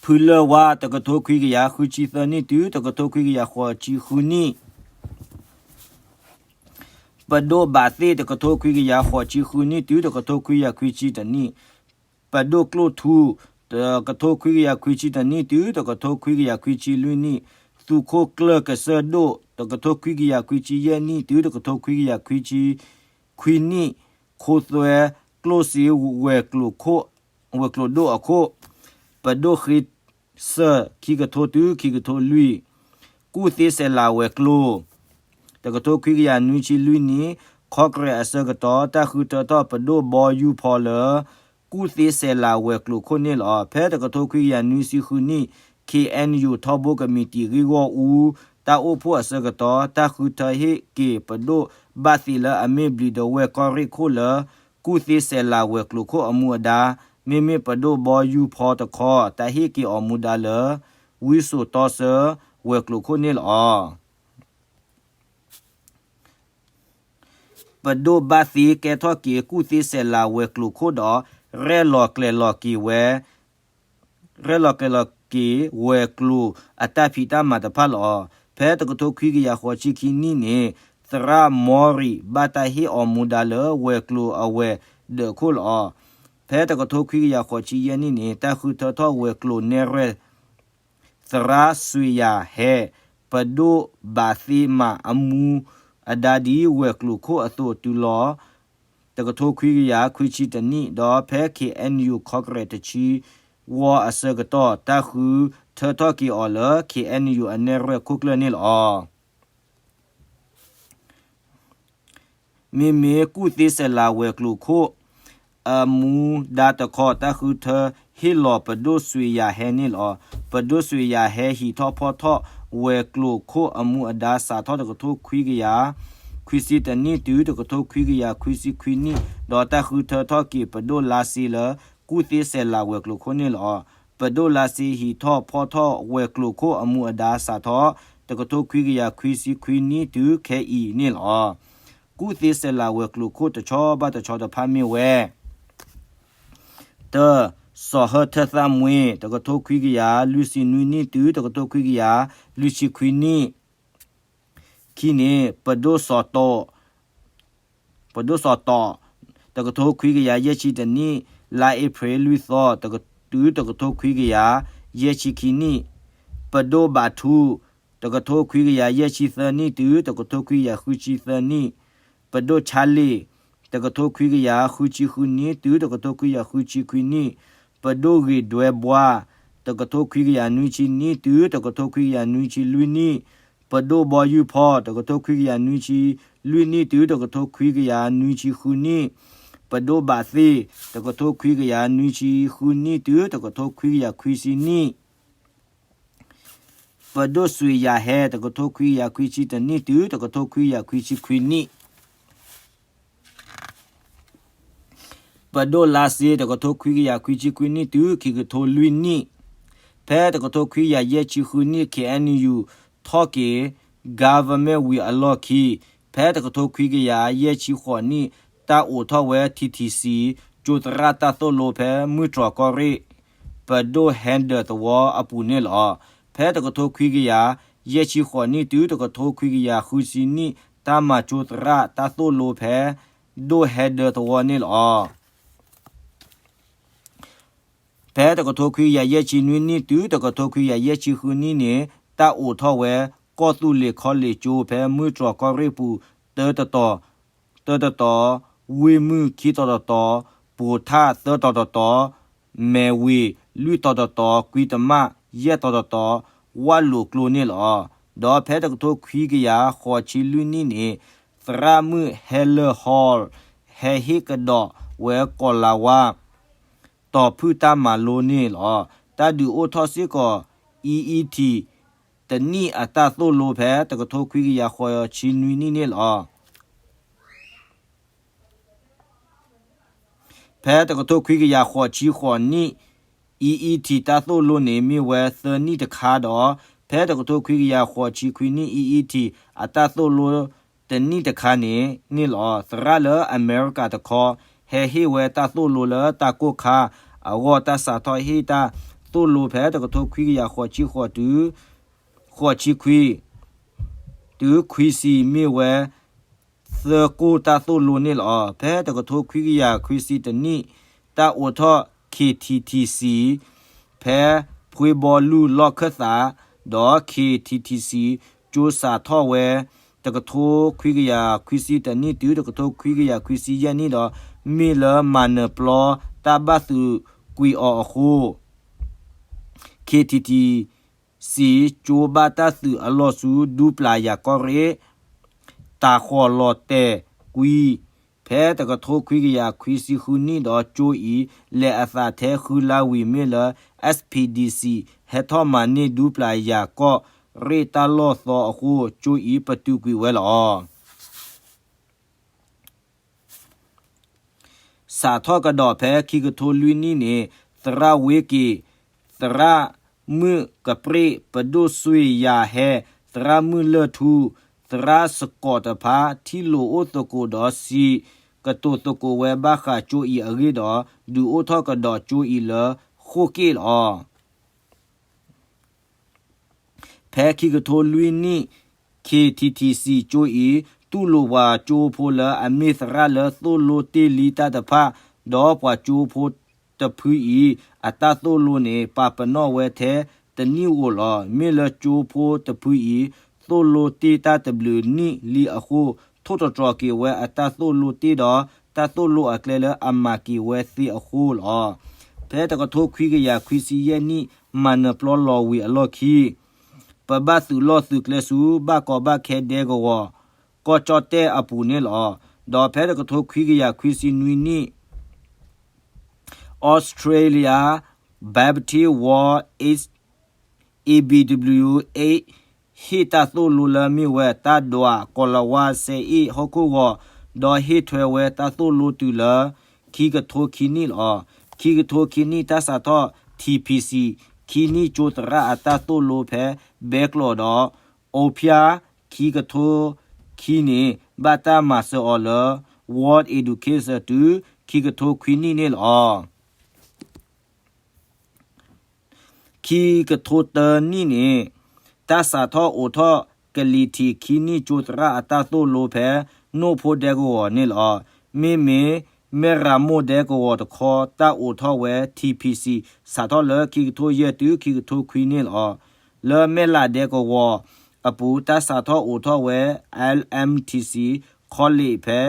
ဖုလၢၢ်ဝါ တကထိခွံကယၤဃုဆံသၢနံၣ်တုၤ တကထိခွံကယၤဃိးဆံဃုနံၣ် ပဒိၣ်ဘးသ့ၣ် တကထိခွံကယၤဃိးဆံဃုနံၣ်တုၤတကထိခွံကယၤခွံဆံတၢနံၣ်, ပဒိၣ်ကျိၣ်ထူ တကထိခွံကယၤခွံဆံတၢနံၣ်တုၤ တကထိခွံကယၤခွံဆံလွံၢ်နံၣ်, သုးခိၣ်ကျၢၢ်ကစၢၢ်ဒိၣ် တကထိခွံကယၤခွံဆံယဲၢ်နံၣ်တုၤတကထိခွံကယၤခွံဆံခွံနံၣ်, ခိသွဲ ကျိၣ်စ့ ဝဲၤကျိၤခိၣ် ဝဲၤကျိၤဒိၣ်အခိၣ်, ပဒိၣ်ဃ့စၢၢ် ခံကထိတုၤခံကထိလွံၢ်, ကူၣ်သ့စဲးလးဝဲၤကျိၤ တကထိခွံကယၤနွံဆံလွံၢ်နံၣ်, Congress အဆၢကတီၢ် တၢ်ဃုထၢထီၣ်ပဒိၣ်ဘီယူၢ်ဖီလၢ ကူၣ်သ့စဲးလးဝဲၤကျိၤခိၣ်န့ၣ်လီၤ. ဖဲတကထိခွံကယၤနွံဆံဃုနံၣ်, K N U ထီဘိကမံးတံာ်ဂ့ၢ်ဂီၢ်အူ တၢ်အိၣ်ဖှိၣ်အဆၢကတီၢ် တၢ်ဃုထၢဟ့ၣ်က့ၤပဒိၣ်ဘၣ်သ့လၢအမ့ၢ်ဘျံးဒဝဲၢ်ကီၢ်ရ့ၣ်ခိၣ်လၢ ကူၣ်သ့စဲးလးဝဲၤကျိၤခိၣ်အမူအဒါ, မ့မ့ၢ်ပဒိၣ်ဘီယူၢ်ဖီတခီ တၢ်ဟ့ၣ်က့ၤအီၤမူဒါလၢ ဝံစိာ်တီဆၢ ဝဲၤကျိၤခိၣ်န့ၣ်လီၤ. ပဒိၣ်ဘၣ်သ့ကဲထီၣ်က့ၤ ကူၣ်သ့စဲးလးဝဲၤကျိၤခိၣ်ဒီး ရဲၣ်လီၤကျဲၤလီၤက့ၤဝဲ ရဲၣ်လီၤကျဲၤလီၤက့ၤဝဲၤကျိၤအတၢ်ဖံးတၢ်မၤတဖၣ်လီၤ. ဖဲတကထိခွံကယၤဃိးဆံခံနံၣ်န့ၣ် သရၣ်မီရံး ဘၣ်တၢ်ဟ့ၣ်အီၤမူဒါလၢ ဝဲၤကျိၤအဝဲၤဒၢးခိၣ်လီၤ. ဖဲတကထိခွံကယၤဃိးဆံယဲၢ်နံၣ်န့ၣ် တၢ်ဃုထၢထီၣ်ဝဲၤကျိၤနဲၣ်ရွဲၣ် သရၣ်စွ့ၤယၤဟဲ ပဒိၣ်ဘးသ့မးအမူအဒါဒ် ဝဲၤကျိၤခိၣ်အသိးတုၤလီၤ တကထိခွံကယၤခွံဆံတၢနံၣ်, ဒီးဖဲ K N U Congress တဆံဝီအဆၢကတီၢ် တၢ်ဃုထၢထီၣ်က့ၤအီၤလၢ K N U အနဲၣ်ရွဲၣ်ခိၣ်ကျၢၢ်န့ၣ်လီၤ. မ့မ့ၢ်ကူၣ်သ့စဲးလးဝဲၤကျိၤခိၣ် အမူဒါတခီ တၢ်ဃုထၢဟ့ၣ်လီၤပဒိၣ်စွ့ၤယၤဟဲန့ၣ်လီၤ. ပဒိၣ်စွ့ၤယၤဟဲဟံးထီၣ်ဖီၣ်ထီၣ်ဝဲၤကျိၤခိၣ်အမူအဒါ စးထီၣ်တကထိခွံကယၤ ခွံဆံတၢနံၣ်တုၤတကထိခွံကယၤခွံဆံခွံနံၣ်, ဒီးတၢ်ဃုထၢထီၣ်က့ၤပဒိၣ်လါစ့လၢ ကူၣ်သ့စဲးလးဝဲၤကျိၤခိၣ်န့ၣ်လီၤ. ပဒိၣ်လါစ့ဟံးထီၣ်ဖီၣ်ထီၣ်ဝဲၤကျိၤခိၣ်အမူအဒါ စးထီၣ်တကထိခွံကယၤခွံဆံခွံနံၣ်တုၤခဲအံၤန့ၣ်လီၤ. ကူၣ်သ့စဲးလးဝဲၤကျိၤခိၣ်တဆီဘၣ်တဆီတဖၣ်မ့ၢ်ဝဲ တၢ, စီၤဟၢထၢၣ်သၣ်မှ့ တကထိခွံကယၤလွံၢ်ဆံနွံနံၣ်တုၤတကထိခွံကယၤလွံၢ်ဆံခွံနံၣ်, ခံန့ၣ် ပဒိၣ်စီၤတီး, ပဒိၣ်စီၤတီး, တကထိခွံကယၤယဲၢ်ဆံတၢနံၣ်, လါအ့ဖြ့ၣ်လွံၢ်သီ, တုၤတကထိခွံကယၤယဲၢ်ဆံခံနံၣ်, ပဒိၣ်ဘးထူ, တကထိခွံကယၤယဲၢ်ဆံသၢနံၣ်တုၤတကထိခွံကယၤဃုဆံသၢနံၣ်, ပဒိၣ်ဆါလ့ၣ်, တကထိခွံကယၤဃုဆံဃုနံၣ်တုၤတကထိခွံကယၤဃုဆံခွံနံၣ်, ပဒိၣ်ဂ့ၤဒွဲဘှါ, တကထိခွံကယၤနွံဆံနံၣ်တုၤတကထိခွံကယၤနွံဆံလွံၢ်နံၣ်, ပဒိၣ်ဘီယူၢ်ဖီ, တကထိခွံကယၤနွံဆံလွံၢ်နံၣ်တုၤတကထိခွံကယၤနွံဆံဃုနံၣ်, ပဒိၣ်ဘးသ့, တကထိခွံကယၤနွံဆံဃုနံၣ်တုၤတကထိခွံကယၤခွံဆံနံၣ်, ပဒိၣ်စွ့ၤယၤဟဲ, တကထိခွံကယၤခွံဆံတၢနံၣ်တုၤတကထိခွံကယၤခွံဆံခွံနံၣ်, ပဒိၣ်လါစ့, တကထိခွံကယၤခွံဆံခွံနံၣ်တုၤခံကထိလွံၢ်နံၣ်, ဖဲတကထိခွံကယၤယဲၢ်ဆံဃုနံၣ် K N U ထီၣ်က့ၤ government ဝံၤအလီၢ်ခံ, ဖဲတကထိခွံကယၤယဲၢ်ဆံဃိးနံၣ် တၢ်အိးထီၣ်ဝဲ T T C ကၠိသရၣ်တၢ်သိၣ်လိဖဲမုၢ်တြီၤကီၢ်ရ့ၣ် ပဒိၣ်ဟဲဒၢးသဝီအပူၤန့ၣ်လီၤ. ဖဲတကထိခွံကယၤယဲၢ်ဆံဃိးနံၣ်တုၤတကထိခွံကယၤဃုဆံနံၣ် တၢ်မၤကၠိသရၣ်တၢ်သိၣ်လိဖဲ ဒိၣ်ဟဲဒၢးသဝီန့ၣ်လီၤ. ဖဲတကထိခွံကယၤယဲၢ်ဆံနွံနံၣ်တုၤတကထိခွံကယၤယဲၢ်ဆံဃုနံၣ်န့ၣ် တၢ်အိးထီၣ်ဝဲ ကီၢ်သူလ့ၤခီလ့ၣ်ကၠိဖဲမုၢ်တြီၤကီၢ်ရ့ၣ်ပူၤ တၢတတီၤ, တၢတတီၤ, ဝ့ၢ်မုၢ်ခံတီၤတတီၤ, ပိၤထၣ်သၢတီၤတတီၤ, မဲၢ်ဝ့ၤလွံၢ်တီၤတတီၤ, ကွံတမၣ်ယဲၢ်တီၤတတီၤ, ဝၣ်လိာ်ကျိန့ၣ်လီၤ. ဒီးဖဲတကထိခွံကယၤဃိးဆံလွံၢ်နံၣ်န့ၣ် သရၣ်မုၣ် Helen Hall ဟဲဟ့ၣ်ကဒီးဝဲကီၤလၤဝါ တီၤဖုၣ်တၢ်မၤလိန့ၣ်လီၤ. တၢ်ဒုးအိၣ်ထီၣ်စ့ၢ်ကီး E E T တနံၣ်အတၢ်သိၣ်လိဖဲတကထိခွံကယၤဃိးဆံနွံနံၣ်န့ၣ်လီၤ. ဖဲတကထိခွံကယၤဃိးဆံဃိးနံၣ် E E T တၢ်သိၣ်လိန့ၣ် မ့ၢ်ဝဲသၢနံၣ်တခါဒီး ဖဲတကထိခွံကယၤဃိးဆံခွံနံၣ် E E T အတၢ်သိၣ်လိတနံၣ်တခါန့ၣ်န့ၣ်လီၤ. သရၣ်လၢအမဲရကၤတခီ ဟဲဟ့ၣ်ဝဲတၢ်သိၣ်လိလၢတၢ်ကိၢ်ခါအဂီၢ် တၢ်စးထီၣ်ဟ့ၣ်တၢ်သိၣ်လိဖဲတကထိခွံကယၤဃိးဆံဃိးတုၤ ဃိးဆံခွံ တုၤခွံဆံ မ့ၢ်ဝဲ သ သၢကိၢ်တၢ်သိၣ်လိန့ၣ်လီၤ. ဖဲတကထိခွံကယၤခွံဆံတနံၣ် တၢ်အိးထီၣ် K T T C ဖဲ ဖှ့ဘီလူၢ်လီၢ်ခၢၣ်သး ဒီး K T T C ကၠိစးထီၣ်ဝဲ တကထိခွံကယၤခွံဆံတနံၣ်တုၤ တကထိခွံကယၤခွံဆံယဲၢ်နံၣ်ဒီး မ့ၢ်လၢမၤနၢၤပျီတၢ်ဘၣ်သုးကွံာ်အီၤအဃိ K T T C ကၠိဘၣ်တၢ်သုးအလီၢ်ဆူဒူပျၤယၤကီၢ်ရ့ၣ် တၢ်ဃီၤလီၤတဲာ်ကွံာ် ဖဲတကထိခွံကယၤခွံဆံဃုနံၣ်ဒီး ကၠိအံၤ လဲၤအသးထဲဃုလါဝံၤမ့ၢ်လၢ S P D C ဟဲထီၣ်မၤန့ၢ်ဒူပျၤယၤကီၢ်ရ့ၣ်တၢ်လီၢ်သီအဃိ ကၠိအံၤပတုာ်ကွံာ်ဝဲလီၤ. စးထီၣ်ကဒီးဖဲခံကထိလွံၢ်နံၣ်န့ၣ် သရၣ်ဝ့က့ၤ, သရၣ်မုၣ်ကပြ့ၣ်, ပဒိၣ်စွ့ၤယၤဟဲ, သရၣ်မုၣ်လၢၢ်ထူ, သရၣ်စကိးတဖၣ် ထံၣ်လိာ်အိၣ်သကိးဒီးစံးကတိၤသကိးဝဲဘၣ်ဃးကၠိအံၤအဂ့ၢ်ဒီး ဒုးအိၣ်ထီၣ်ကဒီးကၠိအံၤလၢဃိၣ်က့ၣ်လီၤ. ဖဲခံကထိလွံၢ်နံၣ် K T T C ကၠိအံၤ တူၢ်လိာ်ပှၤကၠိဖိလၢအမ့ၢ်သရၣ်လၢသိၣ်လိတ့ၢ်လံတၢ်တဖၣ်, ဒီးပှၤကၠိဖိတဖုအံၤ အတၢ်သိၣ်လိန့ၣ် ပာ်ပနီၣ်ဝဲထဲတနံၣ်ဧိၤလီၤ. မ့ၢ်လၢကၠိဖိတဖုအံၤ သိၣ်လိတ့ၢ်တၢ်တဘျုးနံၣ်လံအဃိ ထိၣ်သတြီၤက့ၤဝဲအတၢ်သိၣ်လိတ့ၢ်ဒီး တၢ်သိၣ်လိအကျဲလၢအမၤက့ၤဝဲသ့အဃိလီၤ. ဖဲတကထိခွံကယၤခွံဆံယဲၢ်နံၣ် မၤနၢၤပျီလီၤဝံၤအလီၢ်ခံ ပဘၣ်သုးလီၢ်သုးကျဲဆူ ဘၣ်ကီဘၣ်ခဲဒဲကဝီၤ ကီၢ်ကၠီၣ်တဲၣ်အပူၤန့ၣ်လီၤ. ဒီးဖဲတကထိခွံကယၤခွံဆံနွံနံၣ် Australia Baptist World Aid, A B W A ဟ့ၣ်တၢ်သိၣ်လိလၢမ့ၢ်ဝဲ တၢ်ဒွး ကီၤလၤဝါစဲအ့ၣ်ဟီၣ်ခိၣ်ဂီၤ, ဒီးဟ့ၣ်ထွဲဝဲတၢ်သိၣ်လိတုၤလၢ ခံကထိခံနံၣ်လီၤ. ခံကထိခံနံၣ် တၢ်စးထီၣ် T P C ခံနံၣ်ကၠိသရၣ်အတၢ်သိၣ်လိဖဲ ဘဲကျိးဒီး အိဖၠါ ခံကထိခံန့ၣ် ဘၣ်တၢ်မၤစၢၤအီၤလၢ World Education တုၤခံကထိခွံနံၣ်န့ၣ်လီၤ. ခံကထိတၢနံၣ်န့ၣ် တၢ်စးထီၣ်အိးထီၣ်ကလံၤထံးခံနံၣ်ကၠိသရၣ်အတၢ်သိၣ်လိဖဲ နိၣ်ဖိဒဲကဝီၤန့ၣ်လီၤ. မ့မ့ၢ် မဲၢ်ရမိၢ်ဒဲကဝီၤတခီ တၢ်အိးထီၣ်ဝဲ T P C စးထီၣ်လၢခံကထိယဲၢ်တုၤခံကထိခွံန့ၣ်လီၤ. လၢမဲၢ်လးဒဲကဝီၤအပူၤ တၢ်စးထီၣ်အိးထီၣ်ဝဲ L M T C College ဖဲ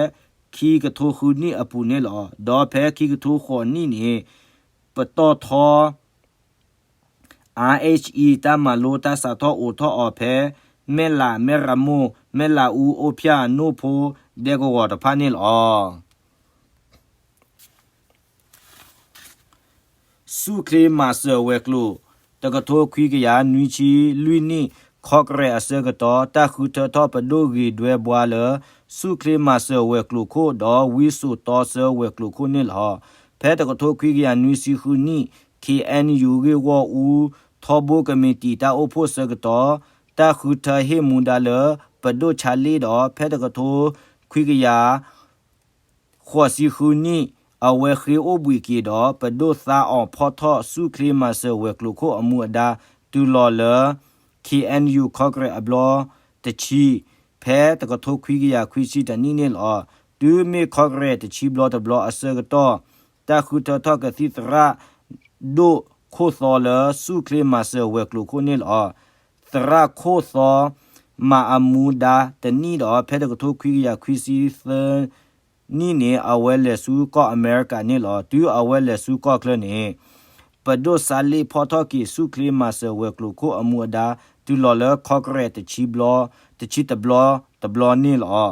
ခံကထိဃုနံၣ်အပူၤန့ၣ်လီၤ. ဒီးဖဲခံကထိဃိးနံၣ်န့ၣ် ပတီၢ်ထီ R H E တၢ်မၤလိတၢ်စးထီၣ်အိးထီၣ်အီၤဖဲ မဲၢ်လး မဲၢ်ရမိၢ် မဲၢ်လးအူ အိၣ်ဖၠၣ် နိၣ်ဖိ ဒဲကဝီၤတဖၣ်န့ၣ်လီၤ. ဆူၣ်ချ့မၤစၢၤဝဲၤကျိၤ တကထိခွံကယၤနွံဆံလွံၢ်နံၣ် Congress အဆၢကတီၢ် တၢ်ဃုထၢထီၣ်ပဒိၣ်ဂ့ၤဒွဲဘှါလၢ ဆူၣ်ချ့မၤစၢၤဝဲၤကျိၤခိၣ် ဒီးဝံစိာ်တီဆၢဝဲၤကျိၤခိၣ်န့ၣ်လီၤ. ဖဲတကထိခွံကယၤနွံဆံဃုနံၣ် K N U ဂ့ၢ်ဂီၢ်အူထီဘိကမံးတံာ်တၢ်အိၣ်ဖှိၣ်ဆၢကတီၢ် တၢ်ဃုထၢဟ့ၣ်မူဒါလၢ ပဒိၣ်ဆါလ့ၣ်ဒီး ဖဲတကထိခွံကယၤ ဃိးဆံဃုနံၣ် အဝဲဃ့အိၣ်ဘှံးက့ၤဒီး ပဒိၣ်သါအီၤဖီၣ်ထီၣ်ဆူၣ်ချ့မၤစၢၤဝဲၤကျိၤခိၣ်အမူအဒါ တုၤလီၤလၢ K N U Congress အဘျီတဆံ ဖဲတကထိခွံကယၤခွံဆံတနံၣ်န့ၣ်လီၤ. တုၤမ့ၢ် Congress တဆံဘျီတဘျီအဆၢကတီၢ် တၢ်ဃုထၢထီၣ်ကသံၣ်သရၣ်ဒိၣ်ခိၣ်သီလၢဆူၣ်ချ့မၤစၢၤဝဲၤကျိၤခိၣ်န့ၣ်လီၤ. သရၣ်ခိၣ်သီ မၤအမူဒါတနံၣ်ဒီး ဖဲတကထိခွံကယၤခွံဆံသၢနံၣ်န့ၣ် အဝဲလဲၤဆူကီၢ်အမဲရကၤန့ၣ်လီၤ. တုၤအဝဲလဲၤဆူကီၢ်ချၢန့ၣ် ပဒိၣ်ဆါလ့ၣ်ဖီၣ်ထီၣ်က့ၤ ဆူၣ်ချ့မၤစၢၤဝဲၤကျိၤခိၣ်အမူအဒါ တုၤလီၤလၢ Congress တဆံဘျီ တဆံတဘျီတဘျီန့ၣ်လီၤ.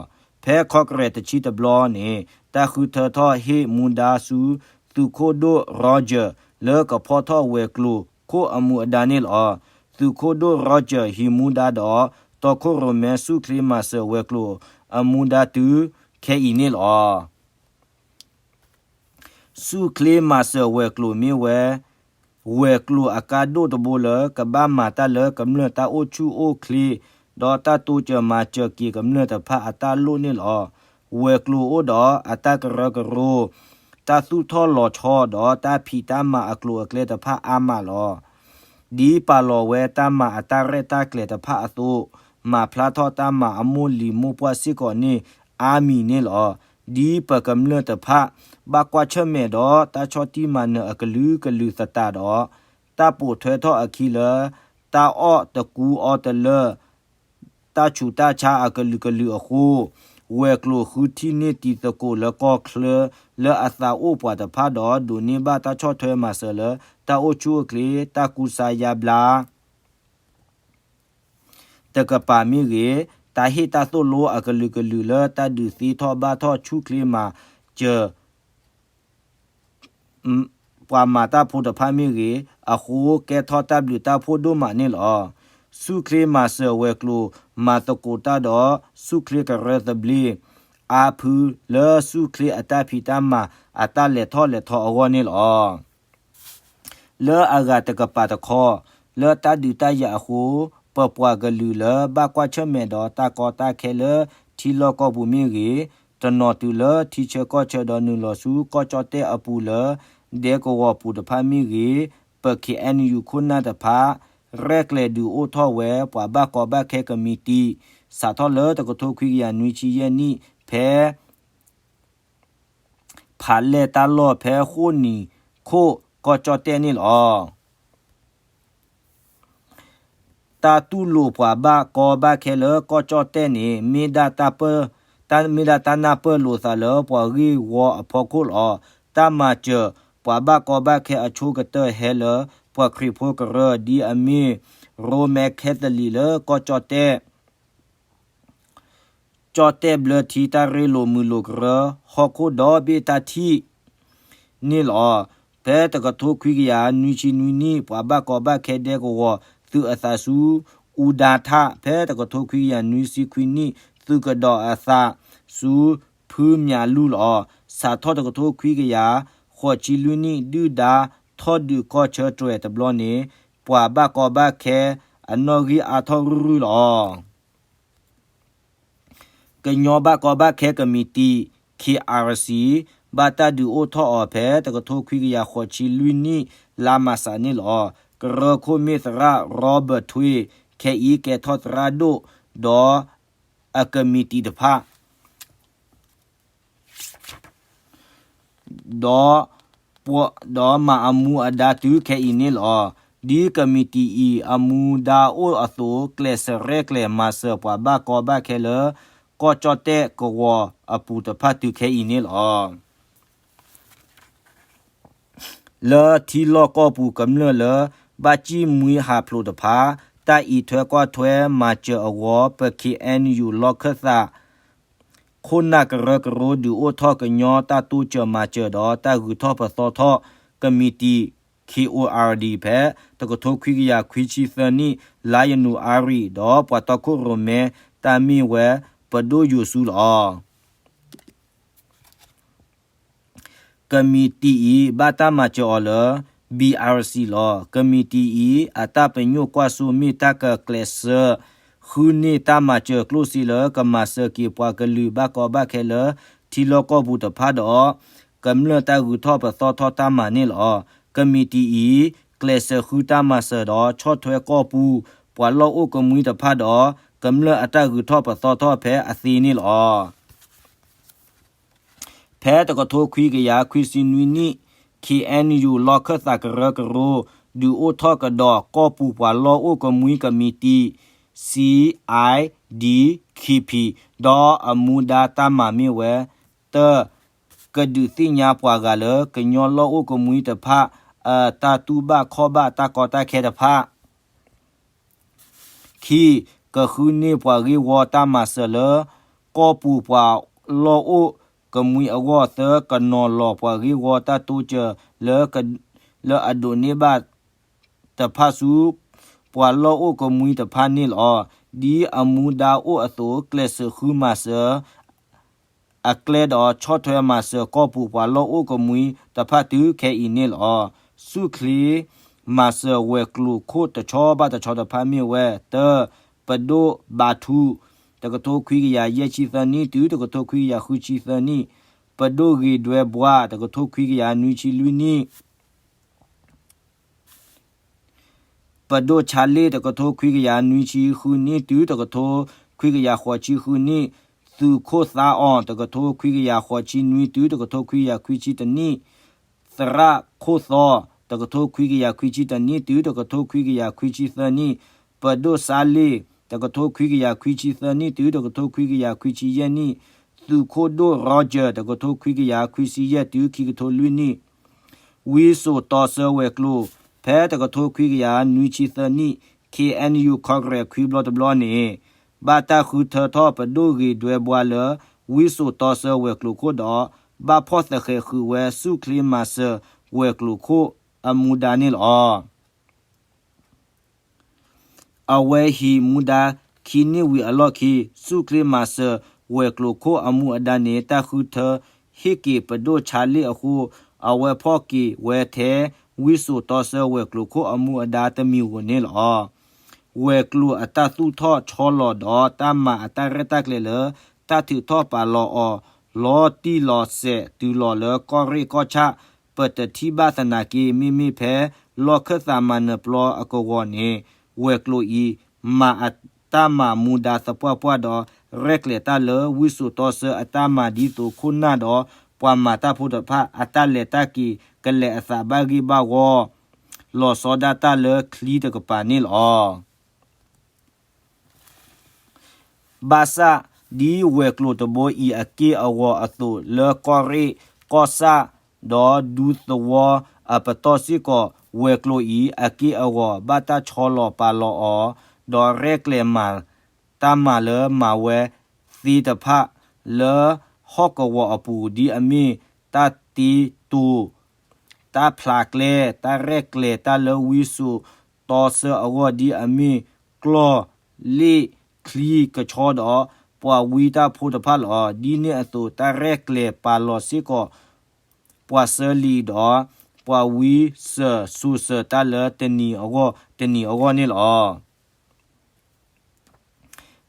ဖဲ Congress တဆံတဘျီန့ၣ် တၢ်ဃုထၢထီၣ်ဟ့ၣ်မူဒါဆူ သုးခိၣ်ဒိၣ် Roger လၢကဖီၣ်ထီၣ်ဝဲၤကျိၤခိၣ်အမူအဒါန့ၣ်လီၤ. သုးခိၣ်ဒိၣ် Roger ဟံးမူဒါဒီး တီခိၣ်ရိၣ်မဲ ဆူၣ်ချ့မၤစၢၤဝဲၤကျိၤအမူဒါတုၤခဲအံၤန့ၣ်လီၤ. ဆူၣ်ချ့မၤစၢၤဝဲၤကျိၤမ့ၢ်ဝဲ ဝဲၤကျိၤအကါဒိၣ်တဘိလၢ ကဘၣ်မၤတၢ်လၢကမျၢၢ်တၢ်အိၣ်ဆူၣ်အိၣ်ချ့ ဒီးတၢ်တိစၢၤမၤစၢၤက့ၤကမျၢၢ်တဖၣ်အတၢ်လိၣ်န့ၣ်လီၤ. ဝဲၤကျိၤအိၣ်ဒီးအတၢ်ကရၢကရိ တၢ်သူၣ်ထီၣ်လီၤဆီ ဒီးတၢ်ဖံးတၢ်မၤအကျိၤအကျဲတဖၣ်အါမးလီၤ. ဒ်ပာ်လီၤဝဲတၢ်မၤအတၢ်ရဲၣ်တၢ်ကျဲၤတဖၣ်အသိး မၤဖျါထီၣ်တၢ်မၤအမိၢ်လံၤမိၢ်ပှၢ်စ့ၢ်ကီးန့ၣ် Army န့ၣ်လီၤ. ဒ်ပကမျၢၢ်တဖၣ် ဘၣ်ကွၢ်ဆၢၣ်မဲာ်ဒီးတၢ်ဆီၣ်တံၢ်မၤနၢၤအကလုာ်ကလုာ်သတးဒီး တၢ်ပိာ်ထွဲထီၣ်အခံလၢ တၢ်အီၣ်တကူအီတလၢ တၢ်ဆူးတၢ်ဆါအကလုာ်ကလုာ်အဃိ, ဝဲၤကျိၤဃုထံၣ်န့ၢ်တံၤသကိးလၢကီၢ်ချၢ လၢအသးအိၣ်ပှၤတဖၣ်ဒီး ဒိးန့ၢ်ဘၣ်တၢ်ဆီၣ်ထွဲမၤစၢၤလၢ တၢ်အိၣ်ဆူၣ်အိၣ်ချ့ တၢ်ကူစါယါဘျါ တကပၤမ့ၢ်ဂ့ၤ, တၢ်ဟ့ၣ်တၢ်သိၣ်လိအကလုာ်ကလုာ်လၢတၢ်ဒုးသ့ထီၣ်ဘၣ်ထီၣ်ဆူၣ်ချ့မၤစၢၤ ပှၤမၤတၢ်ဖိတဖၣ်မ့ၢ်ဂ့ၤ, အဃိကဲထီၣ်တၢ်ဘျုးတၢ်ဖှိၣ်ဒိၣ်မးန့ၣ်လီၤ. ဆူၣ်ချ့မၤစၢၤဝဲၤကျိၤမၤသကိးတၢ်ဒီး ဆူၣ်ချ့ကရၢသဘျ့ အါဖုလၢဆူၣ်ချ့အတၢ်ဖံးတၢ်မၤ အတၢ်လဲၤထီၣ်လဲၤထီအဂီၢ်န့ၣ်လီၤ. လၢအဂၤတကပၤတခီ, လၢတၢ်ဒုးတၢ်ယၤအဃိ, ပပှၤကလုာ်လၢဘၣ်ကွၢ်ဆၢၣ်မဲာ်ဒီးတၢ်ကီတၢ်ခဲလၢထံလီၢ်ကီၢ်ပူၤမ့ၢ်ဂ့ၤ, တနီၤတုၤလၢထံဆၢကီၢ်ဆၢဒီးနုာ်လီၤဆူကီၢ်ကၠီၣ်တဲၣ်အပူၤလၢ ဒဲကဝီၤပူၤတဖၣ်မ့ၢ်ဂ့ၤ, ပ ခ့ၣ်အဲၣ်ယူၣ် ခိၣ်နၢ်တဖၣ် ရဲၣ်ကျဲၤဒုးအိၣ်ထီၣ်ဝဲ ပှၤဘၣ်ကီဘၣ်ခဲကမံးတံာ် စးထီၣ်လၢတကထိခွံကယၤနွံဆံယဲၢ်နံၣ် ဖဲ ဖးလဲၢ်တၢ်လီၢ်ဖဲဃိၣ်နံၤခိၣ်ကီၢ်ကၠီၣ်တဲၣ်န့ၣ်လီၤ. တၢ်တူၢ်လိာ်ပှၤဘၣ်ကီဘၣ်ခဲလၢကီၢ်ကၠီၣ်တဲၣ်န့ၣ် မ့ၢ်ဒၣ်တၢ်ပၢၢ်, တၢ်မ့ၢ်ဒၣ်တၢ်နၢ်ပၢၢ်လိာ်သးလၢပှၤဂ့ၢ်ဝီအဖီခိၣ်လီၤ. တၢ်မၤစၢၤပှၤဘၣ်ကီဘၣ်ခဲအဆိကတၢၢ်ဟဲလၢ ပှၤခရံာ်ဖိကရၢဒ်အမ့ၢ် ရိမ့ၤခဲသလံးလၢကီၢ်ကၠီၣ်တဲၣ် ကၠီၣ်တဲၣ်ဘျၢထံတၢ်ရ့လိာ်မုာ်လိာ်ကရၢ ဟီၣ်ခိၣ်ဒီဘ့ၣ်တၢ်ထံၣ်န့ၣ်လီၤ. ဖဲတကထိခွံကယၤနွံဆံနွံနံၣ် ပှၤဘၣ်ကီဘၣ်ခဲဒဲကဝီၤ သုးအသးဆူ အူဒါထၣ်, ဖဲတကထိခွံကယၤနွံဆံခွံနံၣ် သုးကဒီးအသးဆူ ဖုမၠးလူလီၤ. စးထီၣ်တကထိခွံကယၤဃိးဆံလွံၢ်နံၣ် ဒုၣ်ဒါထီၣ်ဒုးကီၢ်ဆၢတြဲၤတဘျီန့ၣ် ပှၤဘၣ်ကီဘၣ်ခဲအနီၣ်ဂံၢ်အါထီၣ်ရုၢ်ရုၢ်လီၤ. ကညီဘၣ်ကီဘၣ်ခဲကမံးတံာ် ခ့ၣ်အဲၣ်စံၣ် ဘၣ်တၢ်ဒုးအိၣ်ထီၣ်အီၤဖဲ တကထိခွံကယၤဃိးဆံလွံၢ်နံၣ် လါမးစးန့ၣ်လီၤ. ကရၢခိၣ်မ့ၢ်သရၣ် ရီဘၢၣ်ထွ့ ခဲအံၤကဲထီၣ်သရၣ်ဒိၣ် ဒီးအကမံးတံာ်တဖၣ် ဒီး ဒီးမၤအမူအဒါတုၤခဲအံၤန့ၣ်လီၤ. ဒ်ကမံးတံာ်အံၤ အမူဒါအိၣ်အသိး ကျဲးစၢးရဲၣ်ကျဲၤမၤစၢၤပှၤဘၣ်ကီဘၣ်ခဲလၢ ကီၢ်ကၠီၣ်တဲၣ်ကဝီၤအပူၤတဖၣ်တုၤခဲအံၤန့ၣ်လီၤ. လၢထံလီၢ်ကီၢ်ပူၤကမျၢၢ်လၢ ဘၣ်စံၣ်မှံဟးဖျိးတဖၣ် တၢ်အံးထွဲကွၢ်ထွဲမၤစၢၤအဂီၢ် ပ ခ့ၣ်အဲၣ်ယူၣ် လီၢ်ခၢၣ်သး ခိၣ်နၢ်ကရၢကရိ ဒုးအိၣ်ထီၣ်ကညီတၢ်တိစၢၤမၤစၢၤဒီးတၢ်ဂုၤထီၣ်ပသီထီၣ်ကမံးတံာ် ခ့ၣ်အိၣ်အါဒံၣ် ဖဲတကထိခွံကယၤခွံဆံသၢနံၣ် လါယနူၤအါရံၤ ဒီးပှၤတီခိၣ်ရိၣ်မဲတၢ်မ့ၢ်ဝဲ ပဒိၣ်ယိၤစူလီၤ. ကမံးတံာ်အံၤ ဘၣ်တၢ်မၤစၢၤအီၤလၢ ဘံၣ်အါစံၣ် လီၤ. ကမံးတံာ်အံၤ အတၢ်ပညိၣ်ကွၢ်စိမ့ၢ်တၢ်ကကျဲးစၢး ဃုန့ၢ်တၢ်မၤစၢၤကျိၣ်စ့လၢကမၤစၢၤက့ၤပှၤကလုာ်ဘၣ်ကီဘၣ်ခဲလၢ ထံလီၢ်ကီၢ်ပူၤတဖၣ်ဒီး ကမျၢၢ်တၢ်ဂုၤထီၣ်ပသီထီၣ်တၢ်မၤန့ၣ်လီၤ. ကမံးတံာ်အံၤ ကျဲးစၢးဃုတၢ်မၤစၢၤဒီး ဆီၣ်ထွဲကီၢ်ပူၤ ပှၤလီၢ်အိၣ်ကမှံတဖၣ်ဒီး ကမျၢၢ်အတၢ်ဂုၤထီၣ်ပသီထီၣ်ဖဲအသ့န့ၣ်လီၤ. ဖဲတကထိခွံကယၤခွံဆံနွံနံၣ် ခ့ၣ်အဲၣ်ယူၣ် လီၢ်ခၢၣ်သးကရၢကရိ ဒုးအိၣ်ထီၣ်ကဒီးကီၢ်ပူၤပှၤလီၢ်အိၣ်ကမှံကမံးတံာ် စံၣ်အါဒံၣ်ခ့ၣ်ဖံၣ် ဒီးအမူဒါတၢ်မၤမ့ၢ်ဝဲ, တၢ, ကဒုးသ့ၣ်ညါပှၤဂၤလၢ ကညီလီၢ်အိၣ်ကမှံတဖၣ် အတၢ်တူၢ်ဘၣ်ခီၣ်ဘၣ်တၢ်ကီတၢ်ခဲတဖၣ် ခံ, ကဃုန့ၢ်ပှၤဂ့ၢ်ဝီတၢ်မၤစၢၤလၢ ကီၢ်ပူၤပှၤလီၢ်အိၣ်ကမှံအဂီၢ်, သၢ, ကနီၤလီၤပှၤဂ့ၢ်ဝီတၢ်တိစၢၤလၢ လၢအဒိးန့ၢ်ဘၣ်တဖၣ်ဆူ ပှၤလီၢ်အိၣ်ကမှံတဖၣ်န့ၣ်လီၤ. ဒ်အမူဒါအိၣ်အသိး ကျဲးစၢးဃုမၤစၢၤ အကျဲဒီးဆီၣ်ထွဲမၤစၢၤကီၢ်ပူၤပှၤလီၢ်အိၣ်ကမှံတဖၣ်တုၤခဲအံၤန့ၣ်လီၤ. ဆူၣ်ချ့ မၤစၢၤဝဲၤကျိၤခိၣ်တဆီဘၣ်တဆီတဖၣ်မ့ၢ်ဝဲ, တၢ, ပဒိၣ်ဘးထူ, တကထိခွံကယၤယဲၢ်ဆံသၢနံၣ်တုၤတကထိခွံကယၤဃုဆံသၢနံၣ်, ပဒိၣ်ဂ့ၤဒွဲဘှါ, တကထိခွံကယၤနွံဆံလွံၢ်နံၣ် ပဒိၣ်ဆါလ့ၣ် တကထိခွံကယၤနွံဆံဃုနံၣ်တုၤတကထိခွံကယၤဃိးဆံဃုနံၣ်, သုးခိၣ်သးအီၤ တကထိခွံကယၤဃိးဆံနွံ တုၤတကထိခွံကယၤခွံဆံတၢနံၣ်, သရၣ်ခိၣ်သီ တကထိခွံကယၤခွံဆံတၢနံၣ် တုၤတကထိခွံကယၤခွံဆံသၢနံၣ်, ပဒိၣ်စါလ့ၣ် တကထိခွံကယၤခွံဆံသၢနံၣ် တုၤတကထိခွံကယၤခွံဆံယဲၢ်နံၣ်, သုးခိၣ်ဒိၣ် Roger တကထိခွံကယၤခွံဆံယဲၢ် တုၤခံကထိလွံၢ်နံၣ် ဝံစိာ်တီဆၢဝဲၤကျိၤ ဖဲတကထိခွံကယၤနွံဆံသၢနံၣ် K N U Congress ခွံဘျီတဘျီန့ၣ် ဘၣ်တၢ်ဃုထၢထီၣ်ပဒိၣ်ဂ့ၤဒွဲဘှါလၢ ဝံစိာ်တီဆၢဝဲၤကျိၤခိၣ်ဒီး ဘၣ်ဖီၣ်သဃဲးဃုာ်ဝဲဆူၣ်ချ့မၤစၢၤဝဲၤကျိၤခိၣ်အမူဒါန့ၣ်လီၤ. အဝဲဟံးမူဒါခံနံၣ်ဝံၤအလီၢ်ခံ ဆူၣ်ချ့မၤစၢၤဝဲၤကျိၤခိၣ်အမူအဒါန့ၣ် တၢ်ဃုထၢဟ့ၣ်က့ၤပဒိၣ်ဆါလ့ၣ်အဃိ အဝဲဖီၣ်က့ၤဝဲထဲ ဝံစိာ်တီဆၢဝဲၤကျိၤခိၣ်အမူအဒါတမံၤဧိၤန့ၣ်လီၤ. ဝဲၤကျိၤအတၢ်သူၣ်ထီၣ်ဆီလီၤဒီး တၢ်မၤအတၢ်ရဲၣ်တၢ်ကျဲၤလၢ တၢ်ထုးထီၣ်ပာ်လီၤအီၤ လီၤတံၢ်လီၤဆဲးတုၤလီၤလၢကီၢ်ရ့ၣ်ကီၢ်ဆၣ် ပတထံၣ်ဘၣ်သနာ်က့ မ့မ့ၢ်ဖဲ လီၢ်ခၢၣ်သးမၤနၢၤပျီအကဝီၤန့ၣ် ဝဲၤကျိၤအံၤ မၤအတၢ်မၤမူဒါသပှၢ်ပှၢ်ဒီး ရဲၣ်ကျဲၤတၢ်လၢဝံစိာ်တီဆၢအတၢ်မၤဒ်သိးခိၣ်နၢ်ဒီး ပှၤမၤတၢ်ဖိတဖၣ်အတၢ်လဲၤတၢ်က့ၤ ကလဲၤအသးဘၣ်ဂ့ၢ်ဘၣ်ဝီ လီၤဆီဒၣ်တၢ်လၢချံတကပၤန့ၣ်လီၤ. ဘၣ်ဆၣ် ဒ်ဝဲၤကျိၤတဘိအံၤအက့ၢ်အဂီၤအသိး လၢကီၢ်ရ့ၣ်ကီၢ်ဆၣ် ဒီးဒူသဝီအပတီၢ်စ့ၢ်ကီး ဝဲၤကျိၤအံၤအက့ၢ်အဂီၤ ဘၣ်တၢ်ဆီလီၤပာ်လီၤအီၤ ဒီးရဲၣ်ကျဲၤမၤတၢ်မၤလၢမၤဝဲသ့တဖၣ် လၢဟီၣ်ကဝီၤအပူၤ ဒ်အမ့ၢ် တၢ်တ့တိၤ တၢ်ဖျးကျဲ တၢ်ရဲၣ်ကျဲၤတၢ်လၢဝံစိာ်တီဆၢအဂီၢ် ဒ်အမ့ၢ် ကျီၢ် လ့ၣ် ချံ ကဆီဒီး ပှၤဝံတၢ်ဖိတဖၣ်လီၤ. ဒ်န့ၣ်အသိး တၢ်ရဲၣ်ကျဲၤပာ်လီၤစ့ၢ်ကီး ပှၤစၢလံၤဒီး ပှၤဝံစၢၤစိၤစၢၤတၢ်လၢတနံၤအဂီၢ်တနံၤအဂီၢ်န့ၣ်လီၤ.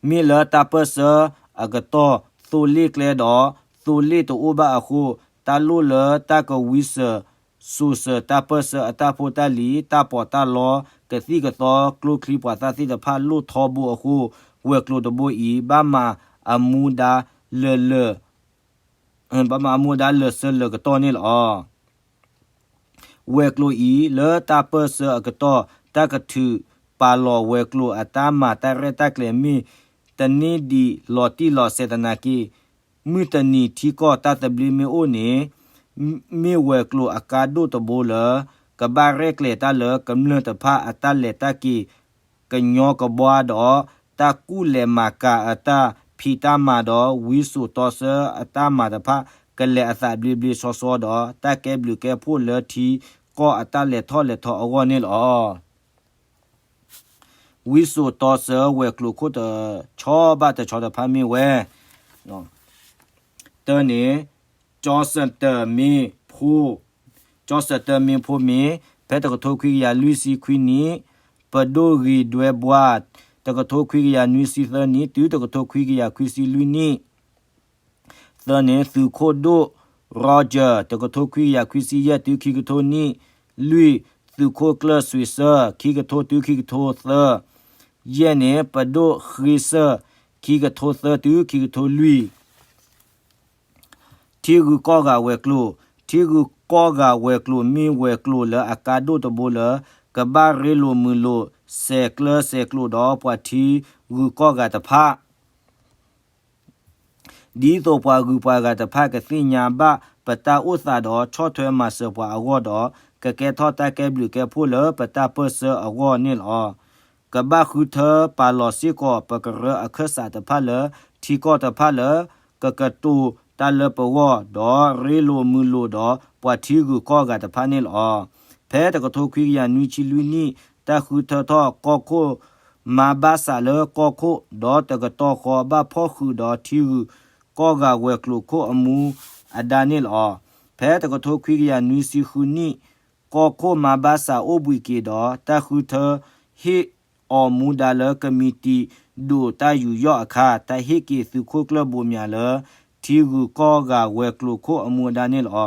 မ့ၢ်လၢတၢ်ပၢၢ်ဆၢအကတီၢ် သိလ့ၣ်ကျဲဒီး သိလ့ၣ်တအိၣ်ဘၣ်အဃိ တၢ်လိၣ်လၢတၢ်ကဝံစၢၤစိၤစၢၤတၢ်ပၢၢ်ဆၢအတၢ်ဖိတၢ်လံၤ တၢ်ပီးတၢ်လီ ကသံၣ်ကသီ ကျိချံမျိာ်သၣ်သ့ၣ်တဖၣ်လိၣ်ထီဘိအဃိ ဝဲၤကျိၤတဘိအံၤ ဘၣ်မၤအမူဒါလၢာ်လၢာ် ဘၣ်မၤအမူဒါလၢာ်ဆၢလၢာ်ကတီၢ်န့ၣ်လီၤ. ဝဲၤကျိၤအံၤ လၢတၢ်ပၢၢ်ဆၢအကတီၢ် တၢ်ကထုးပာ်လီၤဝဲၤကျိၤအတၢ်မၤတၢ်ရဲၣ်တၢ်ကျဲၤမ့ၢ် တန့ၢ်ဒံးလီၤတံၢ်လီၤဆဲးသနာ်က့ မုၢ်တနံၤထံကီၢ်တၢ်သဘျ့မ့ၢ်အိၣ်န့ၣ် မ့ၢ်ဝဲၤကျိၤအကါဒိၣ်တဘိလၢ ကဘၣ်ရဲၣ်ကျဲၤတၢ်လၢကမျၢၢ်တဖၣ်အတၢ်လဲၤတၢ်က့ၤ ကညီကဘှါဒီး တၢ်ကူၣ်လဲၤမၤကၤအတၢ်ဖံးတၢ်မၤဒီး ဝံစိာ်တီဆၢအတၢ်မၤတဖၣ် ကလဲၤအသးဘျ့ဘျ့ဆှီဆှီဒီး တၢ်ကဲဘျုးကဲဖှိၣ်လၢထံကီၢ်အတၢ်လဲၤထီၣ်လဲၤထီအဂီၢ်န့ၣ်လီၤ. ဝံစိာ်တီဆၢဝဲၤကျိၤခိၣ်တဆီဘၣ်တဆီတဖၣ်မ့ၢ်ဝဲ တၢန့ၣ် ကၠီၤစတၢၢ်မ့ၢ်ဖိ ကၠီၤစတၢၢ်မ့ၢ်ဖိမ့ၢ် ဖဲတကထိခွံကယၤလွံၢ်ဆံခွံနံၣ် ပဒိၣ်ဂ့ၤဒွဲဘှါ တကထိခွံကယၤနွံဆံသၢနံၣ် တုၤတကထိခွံကယၤခွံဆံလွံၢ်နံၣ် သၢန့ၣ် သုးခိၣ်ဒိၣ် Roger တကထိခွံကယၤခွံဆံယဲၢ် တုၤခံကထိနံၣ် လွံၢ် သုးခိၣ်ကျၢၢ်စွ့ၤစၢၢ် ခံကထိတုၤခံကထိသၢ ယဲၢ်န့ၣ် ပဒိၣ်ဃ့စၢၢ် ခံကထိသၢတုၤခံကထိလွံၢ် ထံဂုၤကီၢ်ဂၤဝဲၤကျိၤ ထံဂုၤကီၢ်ဂၤဝဲၤကျိၤမ့ၢ်ဝဲၤကျိၤလၢအကါဒိၣ်တဘိလၢ ကဘၣ်ရ့လိာ်မုာ်လိာ် ဆဲးကျၢဆဲးကျိးဒီးပှၤထံဂုၤကီၢ်ဂၤတဖၣ် ဒ်သိးပှၤဂုၤပှၤဂၤတဖၣ်ကသ့ၣ်ညါဘၣ်ပတၢ်အိၣ်သးဒီးဆီၣ်ထွဲမၤစၢၤပှၤအဂီၢ်ဒီး ကကဲထီၣ်တၢ်ကဲဘျုးကဲဖှိၣ်လၢပတၢ်ပၢၢ်ဆၢအဂီၢ်န့ၣ်လီၤ. ကဘၣ်ဃုထၢပာ်လီၤစ့ၢ်ကီးပကရၢအခၢၣ်စးတဖၣ်လၢ ထံကီၢ်တဖၣ်လၢ ကကတိၤတၢ်လၢပဂီၢ် ဒီးရ့လိာ်မုာ်လိာ်ဒီးပှၤထံဂုၤကီၢ်ဂၤတဖၣ်န့ၣ်လီၤ. ဖဲတကထိခွံကယၤနွံဆံလွံၢ်နံၣ် တၢ်ဃုထၢထီၣ်ကီၢ်ခိၣ် မၤဘၣ်ဆးလၢကီၢ်ခိၣ် ဒီးတကတီၢ်ဃီဘၣ်ဖီၣ်ဃုာ်ဒီးထံဂုၤကီၢ်ဂၤဝဲၤကျိၤခိၣ်အမူအဒါန့ၣ်လီၤ. ဖဲတကထိခွံကယၤနွံဆံဃုနံၣ် ကီၢ်ခိၣ်မၤဘၣ်ဆးအိၣ်ဘှံးက့ၤဒီး တၢ်ဃုထၢဟ့ၣ်အီၤမူဒါလၢကမံးတံာ်ဒိၣ်တၢ်ယူးယီၣ်အခါ တၢ်ဟ့ၣ်က့ၤသုးခိၣ်ကျၢၢ်ဘိးမၠးလၢ ထံဂုၤကီၢ်ဂၤဝဲၤကျိၤခိၣ်အမူအဒါန့ၣ်လီၤ.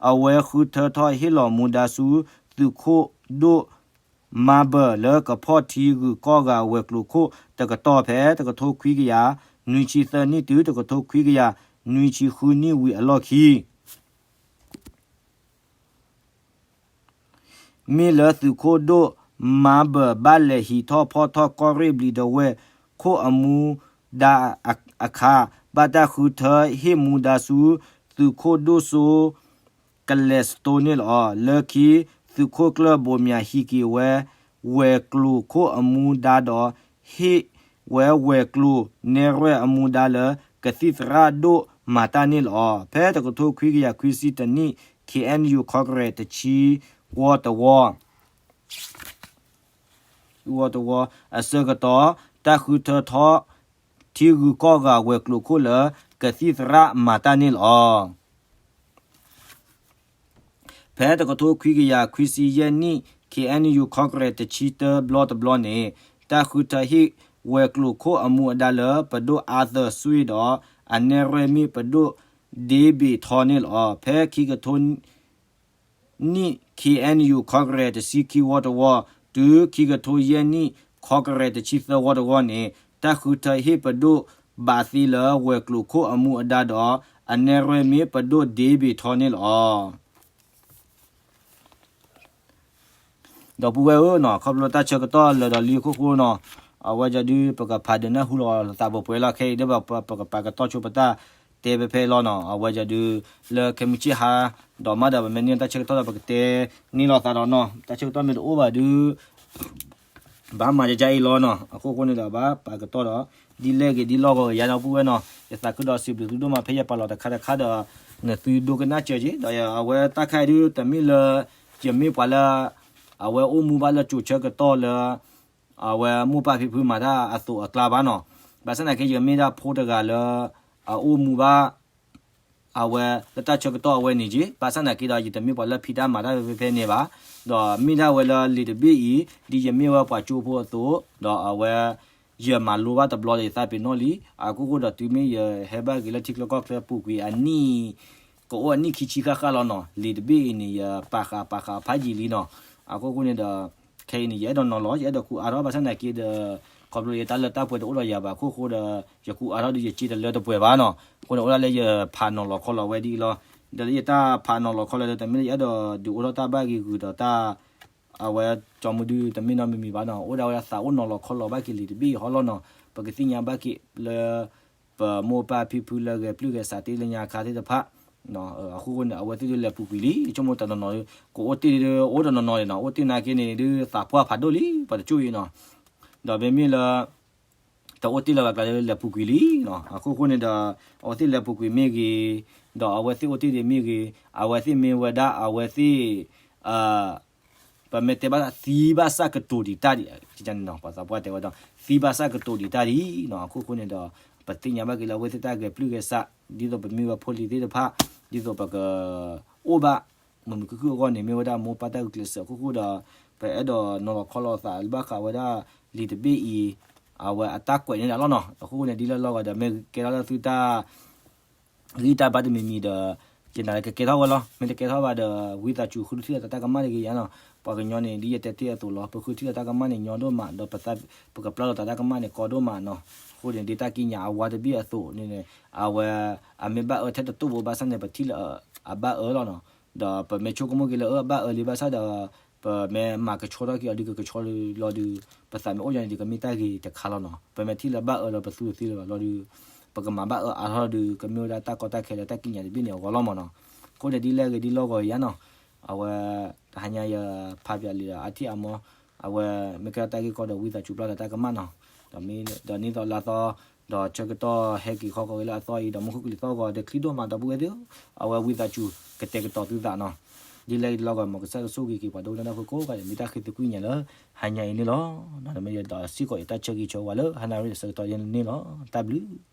အဝဲဃုထၢထီၣ်ဟ့ၣ်လီၤမူဒါဆူသုးခိၣ်ဒိၣ် Marble လၢကဖီၣ်ထံဂုၤကီၢ်ဂၤဝဲၤကျိၤခိၣ်တကတီၢ်ဖဲ တကထိခွံကယၤ နွံဆံသၢနံၣ်တုၤတကထိခွံကယၤနွံဆံဃုနံၣ်ဝံၤအလီၢ်ခံ မ့ၢ်လၢသုးခိၣ်ဒိၣ်မၤဘၢၣ်ဘၣ်လဲၤဟံးထီၣ်ဖီၣ်ထီၣ်ကီၢ်ရ့ၣ်ဘျံးဒဝဲၢ်ခိၣ်အမူဒါအခါ ဘၣ်တၢ်ဃုထၢဟ့ၣ်မူဒါဆူသုးခိၣ်ဒိၣ်စိ ကလဲၤစတိန့ၣ်လီၤ. လၢခံ သုးခိၣ်ကျၢၢ်ဘိးမၠးဟံးက့ၤဝဲ ဝဲၤကျိၤခိၣ်အမူဒါဒီး ဟ့ၣ်ဝဲဝဲၤကျိၤနဲၣ်ရွဲၣ်အမူဒါလၢ ကသံၣ်သရၣ်ဒိၣ်မၤတၢ်န့ၣ်လီၤ. ဖဲတကထိခွံကယၤခွံဆံတၢနံၣ် ခ့ၣ်အဲၣ်ယူၣ် ခီကရဲး တဆံဝီတဝီ ဝီတဝီ အဆၢကတီၢ် တၢ်ဃုထၢထီၣ်ထံဂုၤကီၢ်ဂၤဝဲၤကျိၤခိၣ်လၢ ကသံၣ်သရၣ်မၤတၢ်န့ၣ်လီၤ. ဖဲတကထိခွံကယၤခွံဆံယဲၢ်နံၣ် ခ့ၣ်အဲၣ်ယူၣ် ခီကရဲး တဆံတၢဘျီတဘျီန့ၣ် တၢ်ဃုထၢဟ့ၣ်ဝဲၤကျိၤခိၣ်အမူအဒါလၢ ပဒိၣ်အါသၢစွ့ဒီး အနဲၣ်ရွဲၣ်မ့ၢ်ပဒိၣ်ဒ့ဘ့ၣ်ထီန့ၣ်လီၤ. ဖဲခံကထိ နံၣ် ခ့ၣ်အဲၣ်ယူၣ် ခီကရဲး တဆံခံဝီတဝီ တုၤခံကထိယဲၢ်နံၣ် ခီကရဲး တဆံသၢဝီတဝီန့ၣ် တၢ်ဃုထၢဟ့ၣ်ပဒိၣ်ဘးသ့လၢဝဲၤကျိၤခိၣ်အမူအဒါဒီး အနဲၣ်ရွဲၣ်မ့ၢ်ပဒိၣ်ဒ့ဘ့ၣ်ထီန့ၣ်လီၤ. ဒီပုၢ်ဝဲၢ်ဧၢနီၤ ခီဖျိတၢ်ဆၢကတီၢ်လၢာ်ဒီးလံအခိၣ်ဃိနီၤ အဝဲဒၣ်ဒုး ပကဖးဒုးနၢ်ဟူလီၤသးပှဲၤပှဲၤလီၤ ခဲအံၤဒီးပကပာ်ကတီၢ်ဆိပတၢ်တဲဖဲဖဲလီၤနီၤ အဝဲဒၣ်ဒုး လၢခဲမုၢ်ဆ့ၣ်ဟါ ဒီးမ့ၢ်ဒီးပမ့ၢ်န့ၢ်တၢ်ဆၢကတီၢ်ဒီးပကတဲန့ၢ်လီၤသးဒီးနီၤ တၢ်ဆၢကတီၢ်မ့ၢ်တအိၣ်ဘၣ်ဒုး ဘၣ်မၤကကအံၤလီၤနီၤ အခိၣ်ဃိန့ၣ်ဒီးဘၣ်ပာ်ကတီၢ်ဒီး ဒ်လဲၣ်ဂ့ၤဒ်လီၢ်ဂီၤဂ့ၤယါဒီပုၢ်ဝဲၢ်နီၤ ယသးခုဒီးစံးဘျုးသုဒိၣ်မး ဖဲယပာ်လီၤတခါတခါဒီး နသုဒိကနၣ်စၢၤက့ၤ ဒီးအဝဲတၢ်ခါအံၤဒုး တမ့ၢ်လၢ ယမ့ၢ်ပှၤလၢ အဝဲအိၣ်မူဘၣ်လၢကၠိဆၢကတီၢ်လၢ အဝဲမိၢ်ပၢ်ဖံဖုမၤတၢ်အသိးအကျါဘၣ်နီၤ ဘၣ်ဆၣ်သနာ်က့ ယမ့ၢ်ဒၣ်ဖိတဂၤလၢ အအိၣ်မူဘၣ် အဝဲလၢတၢ်ဆၢကတီၢ်အဝဲန့ၣ်က့ ဘၣ်ဆၣ်သနာ်က့ဒီး ယတမ့ၢ်ပှၤလၢဖံးတၢ်မၤတၢ်ဖဲဖဲန့ၣ်ဘၣ်, ဒီးမ့ၢ်ဒၣ်ဝဲလၢလံာ်တဘ့ၣ်အံၤ ဒ်ယမ့ၢ်ဝဲပှၤကၠိဖိအသိး, ဒီးအဝဲ ယမၤလိဘၣ်တဘျီဒီးယသးပ့ၤနီၣ်လံ, အခိၣ်ဃိဒီးတုၤမ့ၢ်ယဟဲဘၣ်က့ၤလၢထံချၢကီၢ်ချၢပူၤကွံာ်အနံၣ် ကအိၣ်အနံၣ်ခံဆံဃၣ်ဃၣ်လီၤနီၤ, လံာ်တဘ့ၣ်အံၤန့ၣ် ယပာ်ဃာ်ပာ်ဃာ်ဖးယံာ်လံနီၤ, အခိၣ်ဃိန့ၣ်ဒီး ခဲအံၤန့ၣ် ယအဲၣ်ဒိးနီၤလီၤ ယအဲၣ်ဒိးကူအါထီၣ် ဘၣ်ဆၣ်သနာ်က့ဒီး ခီဖျိယတၢ်လၢတၢ်ပှဲၤတအိၣ်ဒီးယၤဘၣ်အခိၣ်ဃိဒီး ယကူအါထီၣ်ဒီးယစ့တလၢတပှဲၤဘၣ်နီၤ, အဃိန့ၣ် အိၣ်ဒၣ်လၢယဖးနီၤလီၤခီလီၤဝဲဒ်အံၤလီၤ, ဒီးလၢယတၢ်ဖးနီၤလီၤခီလီၤဒီး တမ့ၢ်လၢယအဲၣ်ဒိးဒုးအိၣ်ထီၣ်တၢ်ဘၣ်ဂ့ၤဂုၤဒီးတၢ် အဝဲကၠီမုၢ်ဒုတမ့ၢ်နီတမံၤမံၤဘၣ်နီၤ, အိၣ်ဒၣ်ဝဲဒၣ်သးအိၣ်နီၤလီၤခီလီၤဘၣ်က့ၤလံာ်တဘ့ၣ်အံၤဟီလီၤနီၤ, ပကသ့ၣ်ညါဘၣ်က့ၤလၢ ပမိၢ်ပၢ်ဖံဖုလၢဂဲၤပျုၢ်ဂဲၤဆးတ့ၢ်လၢညါခါသ့ၣ်တဖၣ်, အဃိဃိန့ၣ် အဝဲသ့ၣ်ဒုးလဲၤပူၤကွံာ်လံ, ဆိကမိၣ်တနီၤနီၤ ကအိၣ်တ့ၢ်ဒုး အိၣ်တနီၤနီၤန့ၣ်နီၤ, အိၣ်တ့ၢ်နာ်က့န့ၣ်ဒုး သးပှၢ်ဖးဒိၣ်လံ ပှၤတကၠိၢ်အံၤနီၤ, ဒီးမ့မ့ၢ်လၢ တအိၣ်တ့ၢ်လၢၤဘၣ်ကျါလၢလဲၤပူၤကွံာ်လံနီၤ, အခိၣ်ဃိန့ၣ်ဒီး အဝဲသ့ၣ်လဲၤပူၤကွံာ်မ့ၢ်ဂ့ၤ, ဒီးအဝဲသ့ၣ်အိၣ်တ့ၢ်ဒံးမ့ၢ်ဂ့ၤ, အဝဲသ့ၣ်မ့ၢ်ဝဲဒၣ်အဝဲသ့ၣ် ပမ့ၢ်တဲဘၣ်သံဘၣ်ဆၣ်ကတိၤဒံးတၢ်ဒံး, ပှၤသးပှၢ်တဲဝဲဒီး သံဘၣ်ဆၣ်ကတိၤဒံးတၢ်ဒံးနီၤ, အခိၣ်ဃိန့ၣ်ဒီး ပသ့ၣ်ညါဘၣ်က့ၤလၢအဝဲသ့ၣ်တၢ်ဂဲၤပျုၢ်ဂဲၤဆး, ဒ်သိးပမ့ၢ်ဝဲဖိလံၤသ့ၣ်တဖၣ်, ဒ်သိးပက အိၣ်ဘၣ် မုာ်မုာ်ခုၣ်ခုၣ်အဂီၢ်န့ၣ် မ့ၢ်ဝဲဒၣ်မိၢ်ပၢ်တၢ်ဂုာ်ကျဲးစၢးအခိၣ်ဃိဒီး ပအဲၣ်ဒိးနီၤလီၤခီလီၤသးဘၣ်ဃးဝဲဒၣ်လံာ်တဘ့ၣ်အံၤ အဝဲအတၢ်ကွဲးန့ၣ်ဒၣ်လီၤနီၤ, အခိၣ်ဃိန့ၣ် ဒ်လၢလီၢ်ဂီၤဒီး မ့ၢ်ကဲထီၣ်လၢသုတၢ် ဂံၢ်တၢ်ဘါတမံၤမံၤဒီး ယနာ်လၢကကဲထီၣ်ဝဲလီၤ, မ့ၢ်တကဲထီၣ်ဘၣ်ဒီး ဝံသးစူၤဃုထံၣ်လိာ်သးတၢ်ကမၣ်တဂ့ၤယါနီၤ, ပှၤကညီန့ၣ် ဒ်ယတဲတ့ၢ်အသိးလီၤ, ပဃုထံၣ်လိာ်တၢ်ကမၣ်န့ၣ် ညီဒိၣ်မး, ဒီးပကပျၢ်လိာ်သးတၢ်ကမၣ်န့ၣ် ကီဒိၣ်မးနီၤ, အဃိန့ၣ် ဒ်တၢ်ကံးညာ်အဝါတဘ့ၣ်အသိးန့ၣ် အဝဲ အမ့ၢ်ဘၣ်အၢထဲတတိၢ်ဘိဘၣ်ဆၣ်န့ၣ် ပထံၣ်လၢအဘၣ်အၢလီၤနီၤ, ဒီးပမ့ၢ်ဆိကမိၣ်က့ၤလၢအၢဘၣ်အၢလံဘၣ်ဆၣ်ဒီး ပမ့ၢ်မၤကဆှီထီၣ်က့ၤအီၤဒုးကကဆှီလီၤဒုး ပသးမ့ၢ်အိၣ်ညီန့ၣ်ဒုးကမ့ၢ်တၢ်ဂ့ၤတခါလီၤနီၤ, ပမ့ၢ်ထံၣ်လၢဘၣ်အၢဒီးပသူအသ့လၢၤဘၣ်လီၤဒုး ပကမၤဘၣ်အၢအါထီၣ်ဒုး ကမ့ၢ်ဝဲဒၣ်တၢ်ကီတၢ်ခဲလၢတၢ်ကံးညာ်တဘ့ၣ်န့ၣ်အဂီၢ်လီၤမးနီၤ, အဃိန့ၣ်ဒ်လဲၣ်ဂ့ၤဒ်လီၢ်ဂီၤယါနီၤ, အဝဲ တဟါညါယဖးပၠးလံာ်ဒီးအါထံၣ်အါမီ အဝဲမ့ၢ်ကဲထီၣ်တၢ်ဂ့ၢ်ကီဒီးဝံသးစူၤပျၢ်ဒီးတၢ်ကမၣ်နီၤ, ဒီးန့ၢ်သီလါသီ ဒီးဆၢကတီၢ်ဟဲက့ၤခီဃီၤဝဲလၢအသီအံၤ ဒီးမူခိၣ်ကလံၤသီၣ်ဂီၤဒီးချံဒိၣ်မးဒီပုၢ်ဝဲၢ်သ့ၣ်, အဝဲဝံသးစူၤကတဲာ်ကတီၤသုသးနီၤ, ဒ်လဲၣ်ဂ့ၤဒ်လီၢ်ဂီၤ မ်ကစၢ်ကဆိၣ်ဂ့ၤက့ၤပှၤဒိကနၣ်တၢ်ဖိကိးဂၤဒဲး မ့ၢ်တၢ်ဃ့သကွံာ်ညါလၢဟါညါအံၤန့ၣ်လီၤ, ဒီးမ့ၢ်ဒီးစ့ၢ်ကီးယတၢ်ဆၢဂ့ၤဆၢဝါလၢဟါနၣ်ရံၣ်ဒီးဆၢကတီၢ်ယဲန့ၣ်လီၤ, တၢ်ဘျုး